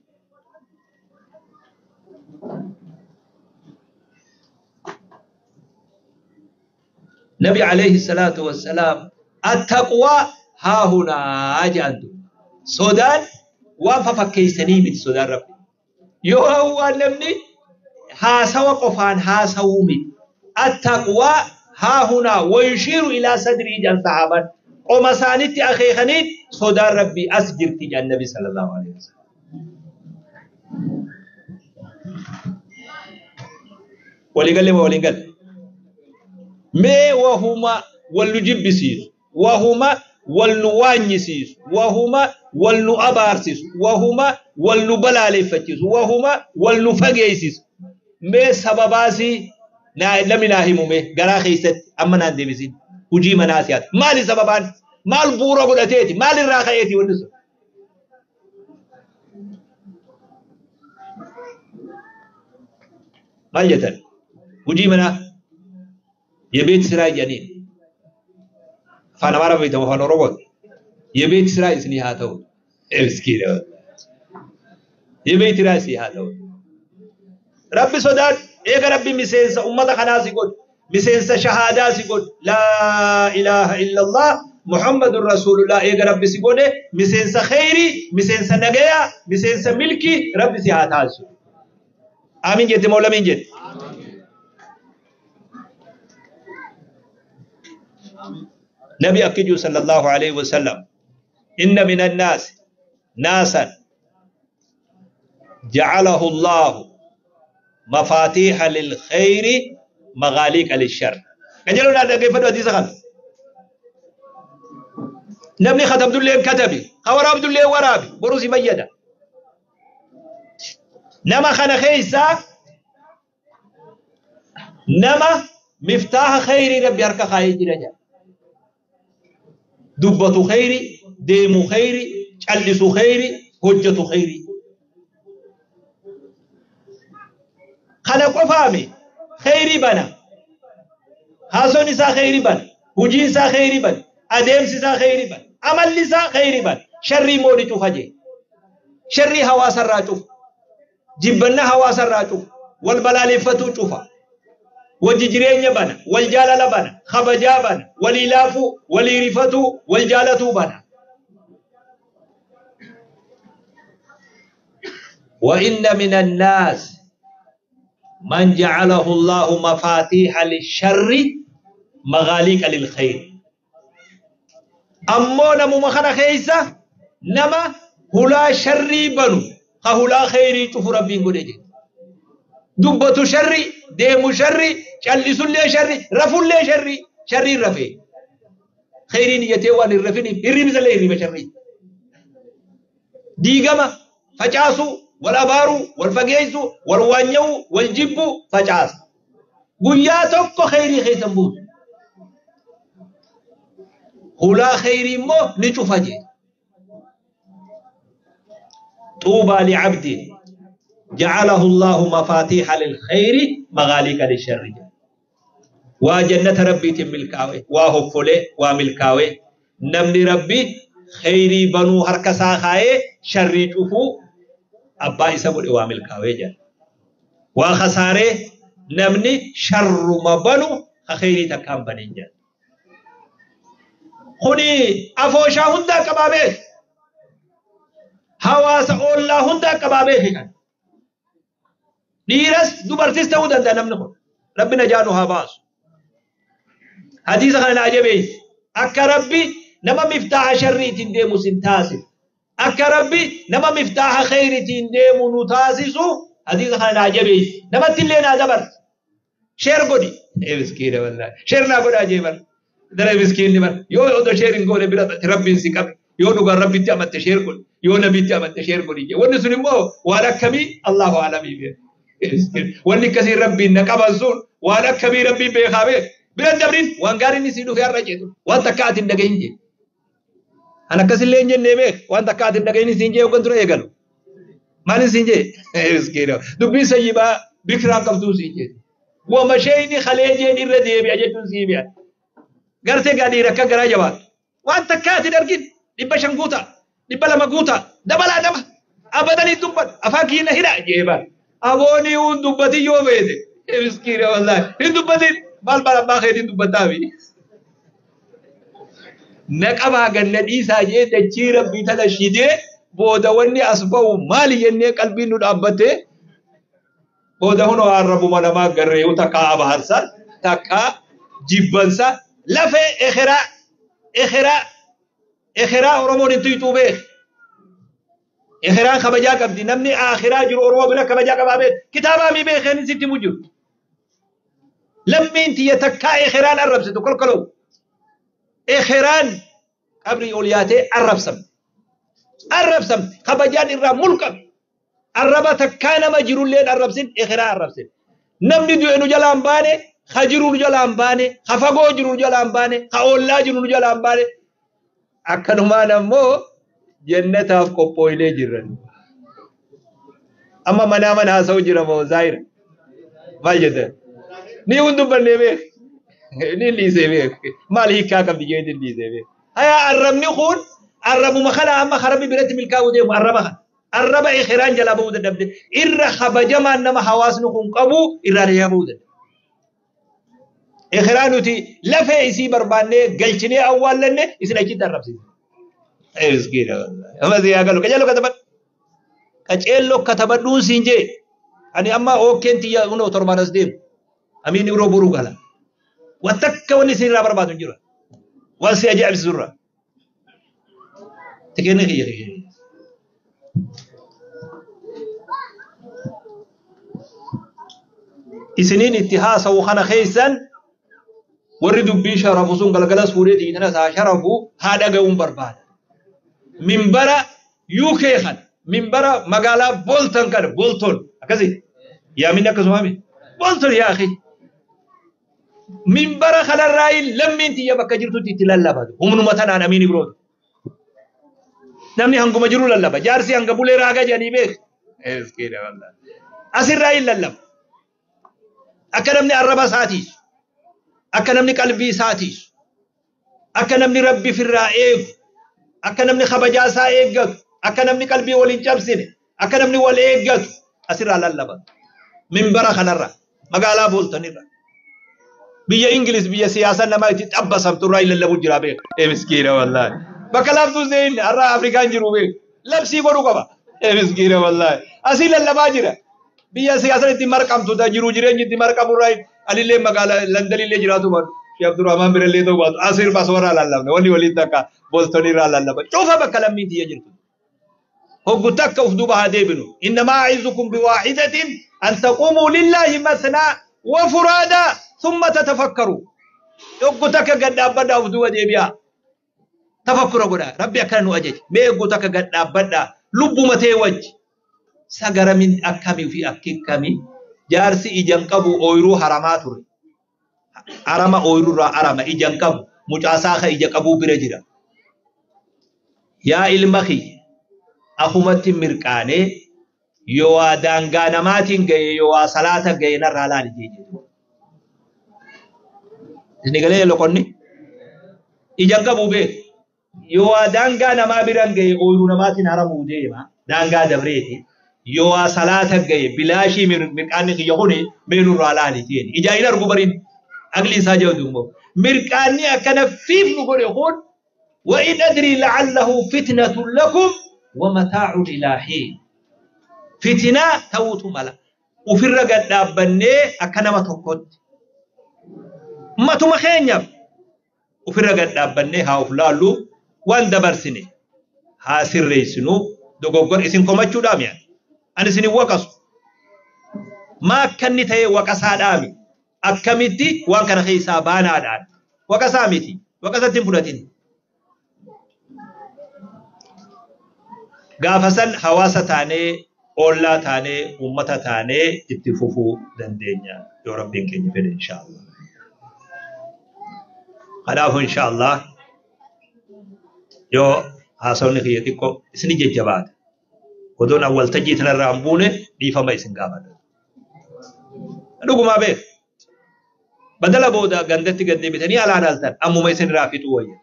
نبي عليه الصلاة والسلام التقوى ها هنا أجند سودان وففكيسني من سودان ربي يو نمني ها سوى قفان ها سومي التقوى ها هنا ويشير إلى صدره جل صحابا ومسانتي أخي خنيت سودان ربي أسجرتي جل النبي صلى الله عليه وسلم. ولي قال لي ولي قال mee wahuma wal nu jibbisiisu wahuma wal nu waanyisiisu wahuma wal nu abaarsiisu wahuma wal nu balaaleffachiisu wahuma wal nu fageessisu mee sababaasii namni naa himu mee garaa keessatti amma naan deebisin hujii manaa si'aati maali sababaan maal bu'uura godhateeti maal irraa ka'eeti wanni sun maal jettan hujii manaa የቤት ስራ የኔ አፋን አማራ በይተው አፋን ኦሮሞ የቤት ስራ እስኒ ሃተው እስኪ ነው የቤት ስራ እስኒ ሃተው ረቢ ሶዳን ኤገ ረቢ ሚሴንሰ ኡመተ ኸናሲ ጎድ ሚሴንሰ ሸሃዳ ሲጎድ ላ ኢላሃ ኢላላህ ሙሐመድ ረሱሉላህ ኤገ ረቢ ሲጎደ ሚሴንሰ ኸይሪ ሚሴንሰ ነገያ ሚሴንሰ ሚልኪ ረቢ ሲሃታሱ አሚን ጀት መውለሚን ጀት نبي أكجو صلى الله عليه وسلم إن من الناس ناسا جعله الله مفاتيح للخير مغاليق للشر. كجلونا كيف حديث خان Namni katabdullee katabi, ka waraabdullee waraabi, boruu si fayyada. Nama kana keessa nama miftaaha khayrii Rabbi harka kaayee jira jedha. Dubbatu khayri, deemu khayri, callisu khayri, hojjetu khayri. Kana qofaami khayri bana. Haasoon isaa khayri bana, hojiin isaa khayri bana, adeemsi isaa khayri bana, amalli isaa khayri bana. Sharrii immoo ni cufa jee. Sharrii hawaasarraa cufa. Jibbanna hawaasarraa cufa. Wal balaaleffatuu cufa. Wajji jireenya bana, wal jaalala bana, kabajaa bana, walii laafuu, walii rifatuu, wal jaalatuu bana. وإن من الناس من جعله الله مفاتيح للشر مغاليق للخير. أمو نمو مخنا خيسة نما هلا شري بنو خهلا خيري شوف ربي نقول يجي. دبتو شري، ديمو شري، چلسو لي شري، رفو لي شري، شري رفي. خيري نيتي وان الرفيني، الرمز لي الرمز شري. ديغما فجاسو والأبارو والفقيسو والوانيو والجبو فجاس. قويا توكو خيري خيسن بوت. هلا خيري مو نشوفجي. طوبى لعبد جعله الله مفاتيح للخير مغاليق للشر. وجنة ربي تملكاوي وهفله وملكاوي. نمني ربي خيري بنو هركسا خاي شري شوفو أبا إسمه وملكاوي جل. وخساره نمني شر ما بنو خيري تكام بنين جل. خوني أفوشا هندا كبابه حواس الله هندا كبابه كان. dhiiras dubartis ta'uu danda'a namni kun. Rabbi najaa nu haa baasu. Hadiisa kana na ajabeessi. Akka Rabbi nama miftaaha sharriitiin deemu sin taasisu. Akka Rabbi nama miftaaha khayriitiin deemu nu taasisu hadiisa kana na ajabeessi. Namatti illee naa dabarsi. Sheer godhi. Miskiina wallaahi. Sheer naa godhaa jee bar. Dara miskiinni bar. Yoo odoo sheer hin goone bira Rabbiin si qabe. Yoo dhugaan Rabbitti amatte sheer godhi. Yoo nabitti amatte sheer godhi. Wanni sun immoo waan akkamii Allahu alamii beeka. Wanni akkasii Rabbiin na qaban sun waan akkamii Rabbiin beekaa beeka. Bira dabrin waan gaariin isii dhufee har'a jedhu waan takka ati hin dhagahin jee. An akkasillee hin jennee beek waan takka ati hin dhagahin isiin jee yookaan dura eegalu. Maal isiin jee? Miskiina. Dubbiin sayyibaa bikiraa qabduu isiin jee. Wama shayni kalee jeen irra deebi'a jechuun sii mi'a. Gartee gadi rakka garaa jabaatu. Waan takka ati hin argin 500 guutaa 200 guutaa dabalaa nama abadanii dubbatu afaan kiyya hidha jee bara. Aboonii hun dubbatin yoo feete. Miskiina wallaahi. Hin dubbatin maal bara abbaa keetiin dubbattaafi. Na qabaa ganna dhiisaa jee dachii Rabbii tana shidee booda wanni as ba'u maali jennee qalbiin nu dhaabbattee booda hunoo arrabuma namaa garreeyu takkaa abaarsa takkaa jibbansa lafee ekeraa ekeraa ekeraa Oromoon hin tuyxuu beek. Ekeraan kabajaa qabdi namni akhiraa jiru Oromoo bira kabajaa qabaa beek kitaabaa mi beekeen sitti himu jiru. Lammiin tiyya takkaa ekeraan arrabsitu kolkoloo. Ekeraan qabrii ol yaatee arrabsamte. Arrabsamte kabajaan irraa mulqame. Arraba takkaa nama jirulleen arrabsin ekeraa arrabsin. Namni du'e nu jalaan baane, ka jiru nu jalaan baane, ka fagoo jiru nu jalaan baane, ka oollaa jiru nu jalaan baane. Akkanumaan ammoo jannataaf qophooyinee jirran. Amma manaa mana haasa'u jira moo zaahira? Maal jettan? Ni hun dubbannee beek. Ni dhiisee beek. Maal hiikaa qabdi jeetiin dhiisee beek. Hayaa arrabni kun arrabuma kana amma karabbi biratti milkaa'uu deemu arraba kana. Arraba ekeraan jalaa bahuu dadhabde. Irra kabajamaan nama hawaasni kun qabu irraa jalaa bahuu dadhabde. Ekeraan nuti lafee isii barbaannee galchinee awwaallanne isin achitti arrabsiisa. Miskiina wallaahi. Amma si haa galu. Qajeeloo katabadhu. Qajeeloo katabadhuun siin jee. Ani amma okkeen tiyya hunoo torbaan as deemu. Amiin yeroo boruu gala. Waan takka wanni isin irraa barbaadu hin jiru. Waan si ajaa'ibsiisu irraa. Tikeenni kiyya kiyya. Isiniin itti haasa'u kana keessan Warri dubbii sharafu sun galgalas fuudhee diinana isaa sharafu haa dhaga'uun barbaada. Minbara UK kana, minbara magaalaa Bolton kana, Bolton akkasii yaaminni akkasuma mi? Bolton yaa akhi. Minbara kanarraa lammiin tiyya bakka jirtutti itti lallabatu. Humnuma tanaan amiin ibroota. Namni hanguma jiru lallaba. Jaarsi hanga bulee raaga jedhanii beek. Asirraa hin lallaba. Akka namni arraba isaatiis, akka namni qalbii isaatiis, akka namni rabbi firraa eegu, akka namni kabajaa isaa eeggatu, akka namni qalbii wal hin cabsine, akka namni wal eeggatu asirraa lallaba. Minbara kanarra, magaalaa Boltonirra. Biyya Ingiliz biyya siyaasa namaa itti xabbasamtu irraa hin lallabu jira beek. Ee miskiina wallaahi. Bakka laaftuu seen har'a Afrikaan jiru beek. Labsii godhu qaba. Ee miskiina wallaahi. Asii lallabaa jira. Biyya siyaasa itti marqamtu jiru jireenyi itti marqamu irraa alillee magaalaa Londonillee jiraatu baatu. Sheekh Abdurrahman birallee ta'uu baatu. Asir basoorraa lallabne. Wanni waliin takka Boltonirraa lallaba. Cufa bakka lammiin tiyya jirtu. Hoggu takka uf duuba haa deebinu. Innamaa a'izukum biwaahidatin an taquumuu lillaahi mathnaa wa furaadaa thumma tatafakkaru. Hoggu takka gad dhaabbadhaa uf duuba deebi'aa. Tafakkura godhaa. Rabbi akkana nu ajaje. Mee hoggu takka gad dhaabbadhaa. Lubbuma tee wajji. Sagaramin akkamii fi akkikkami jaarsi ijan qabu ooyiruu haramaa ture. Arama ooyiruu irraa arama ijan qabu mucaasaa ka ija qabuu bira jira. Yaa ilma kiyya akumatti mirqaanee yoo waa daangaa namaatiin ga'e yoo waa salaata ga'e narraa laali jee jedhu. Isin galee loqonni ijan qabu beek yoo waa daangaa namaa biran ga'e ooyiruu namaatiin haramuu deema daangaa dabreeti. Yoo waa salaata ga'e bilaashii mirqaanni kiyya kuni mee nurraa laali jeen. Ijaa hin argu bariin aqli isaa jedhu immoo mirqaanni akkana fiif nu godhe kun wa in adrii la'allahu fitnatun lakum wa mataa'un ilaa hiin. Fitinaa ta'uutu mala. Ufirra gad dhaabbannee akka nama tokkotti. Matuma keenyaaf ufirra gad dhaabbannee haa of laallu waan dabarsine haa sirreessinu dogoggora isin komachuudhaa mi'a. Ani isin hin waqasu. Maa akka inni ta'e waqasaadhaa mi. Akkamitti waan kana keessaa baanaadhaan. Waqasaa miti. Waqasatti hin fudhatin. Gaafa san hawaasa taanee, ollaa taanee, uummata taanee itti fufuu dandeenya. Yoo Rabbiin keenya fedhe inshaallah. Kanaafuu inshaallah yoo haasawni kiyya xiqqoo isin jajjabaata. Odoon an waltajjii tanarraa hin buune dhiifama isin gaafadha. Dhugumaa beek. Badala booda gandatti gad deebitanii alaan altan ammuma isin irraa fixuu wayya.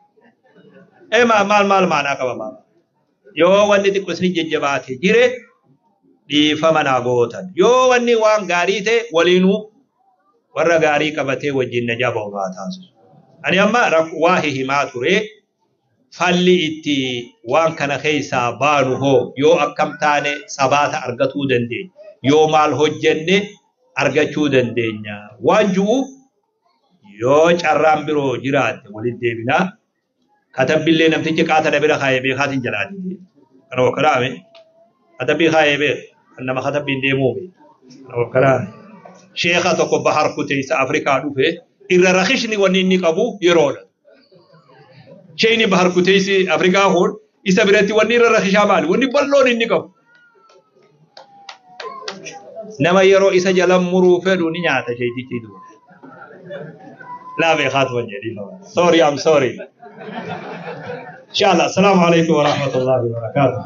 Ee maal maal maanaa qaba maal. Yoo wanni xiqqoo isin jajjabaate jire dhiifama naa gootan. Yoo wanni waan gaarii ta'e waliinuu warra gaarii qabatee wajjin najaa ba'u haa taasisu. Ani amma waa himaa ture. Falli itti waan kana keessaa baanu hoo yoo akkam taane sabaata argatuu dandeenya. Yoo maal hojjenne argachuu dandeenya. Waan jiru yoo carraan biroo jiraatte walitti deebinaa. Katabbillee namtichi qaata na bira kaayee beekaatiin jalaa dide. Kana wakkalaame. Katabbii kaayee beek. Kan nama katabbiin deemuu beek. Kana wakkalaame. Sheekha tokko bahar kutee isa Afrikaa dhufe irra rakishni wanni inni qabu yeroodha. Sheeyni bahar kuteessi Afrikaa kun isa biratti wanni irra rakishaa maali? Wanni bal'oon inni qabu. Nama yeroo isa jala muruu fedhu ni nyaata sheeytichi duuba. Laa beekaatu waan jedhii. Sorry, I'm sorry. Inshallah. Assalamu alaikum wa rahmatullahi wa barakatuh.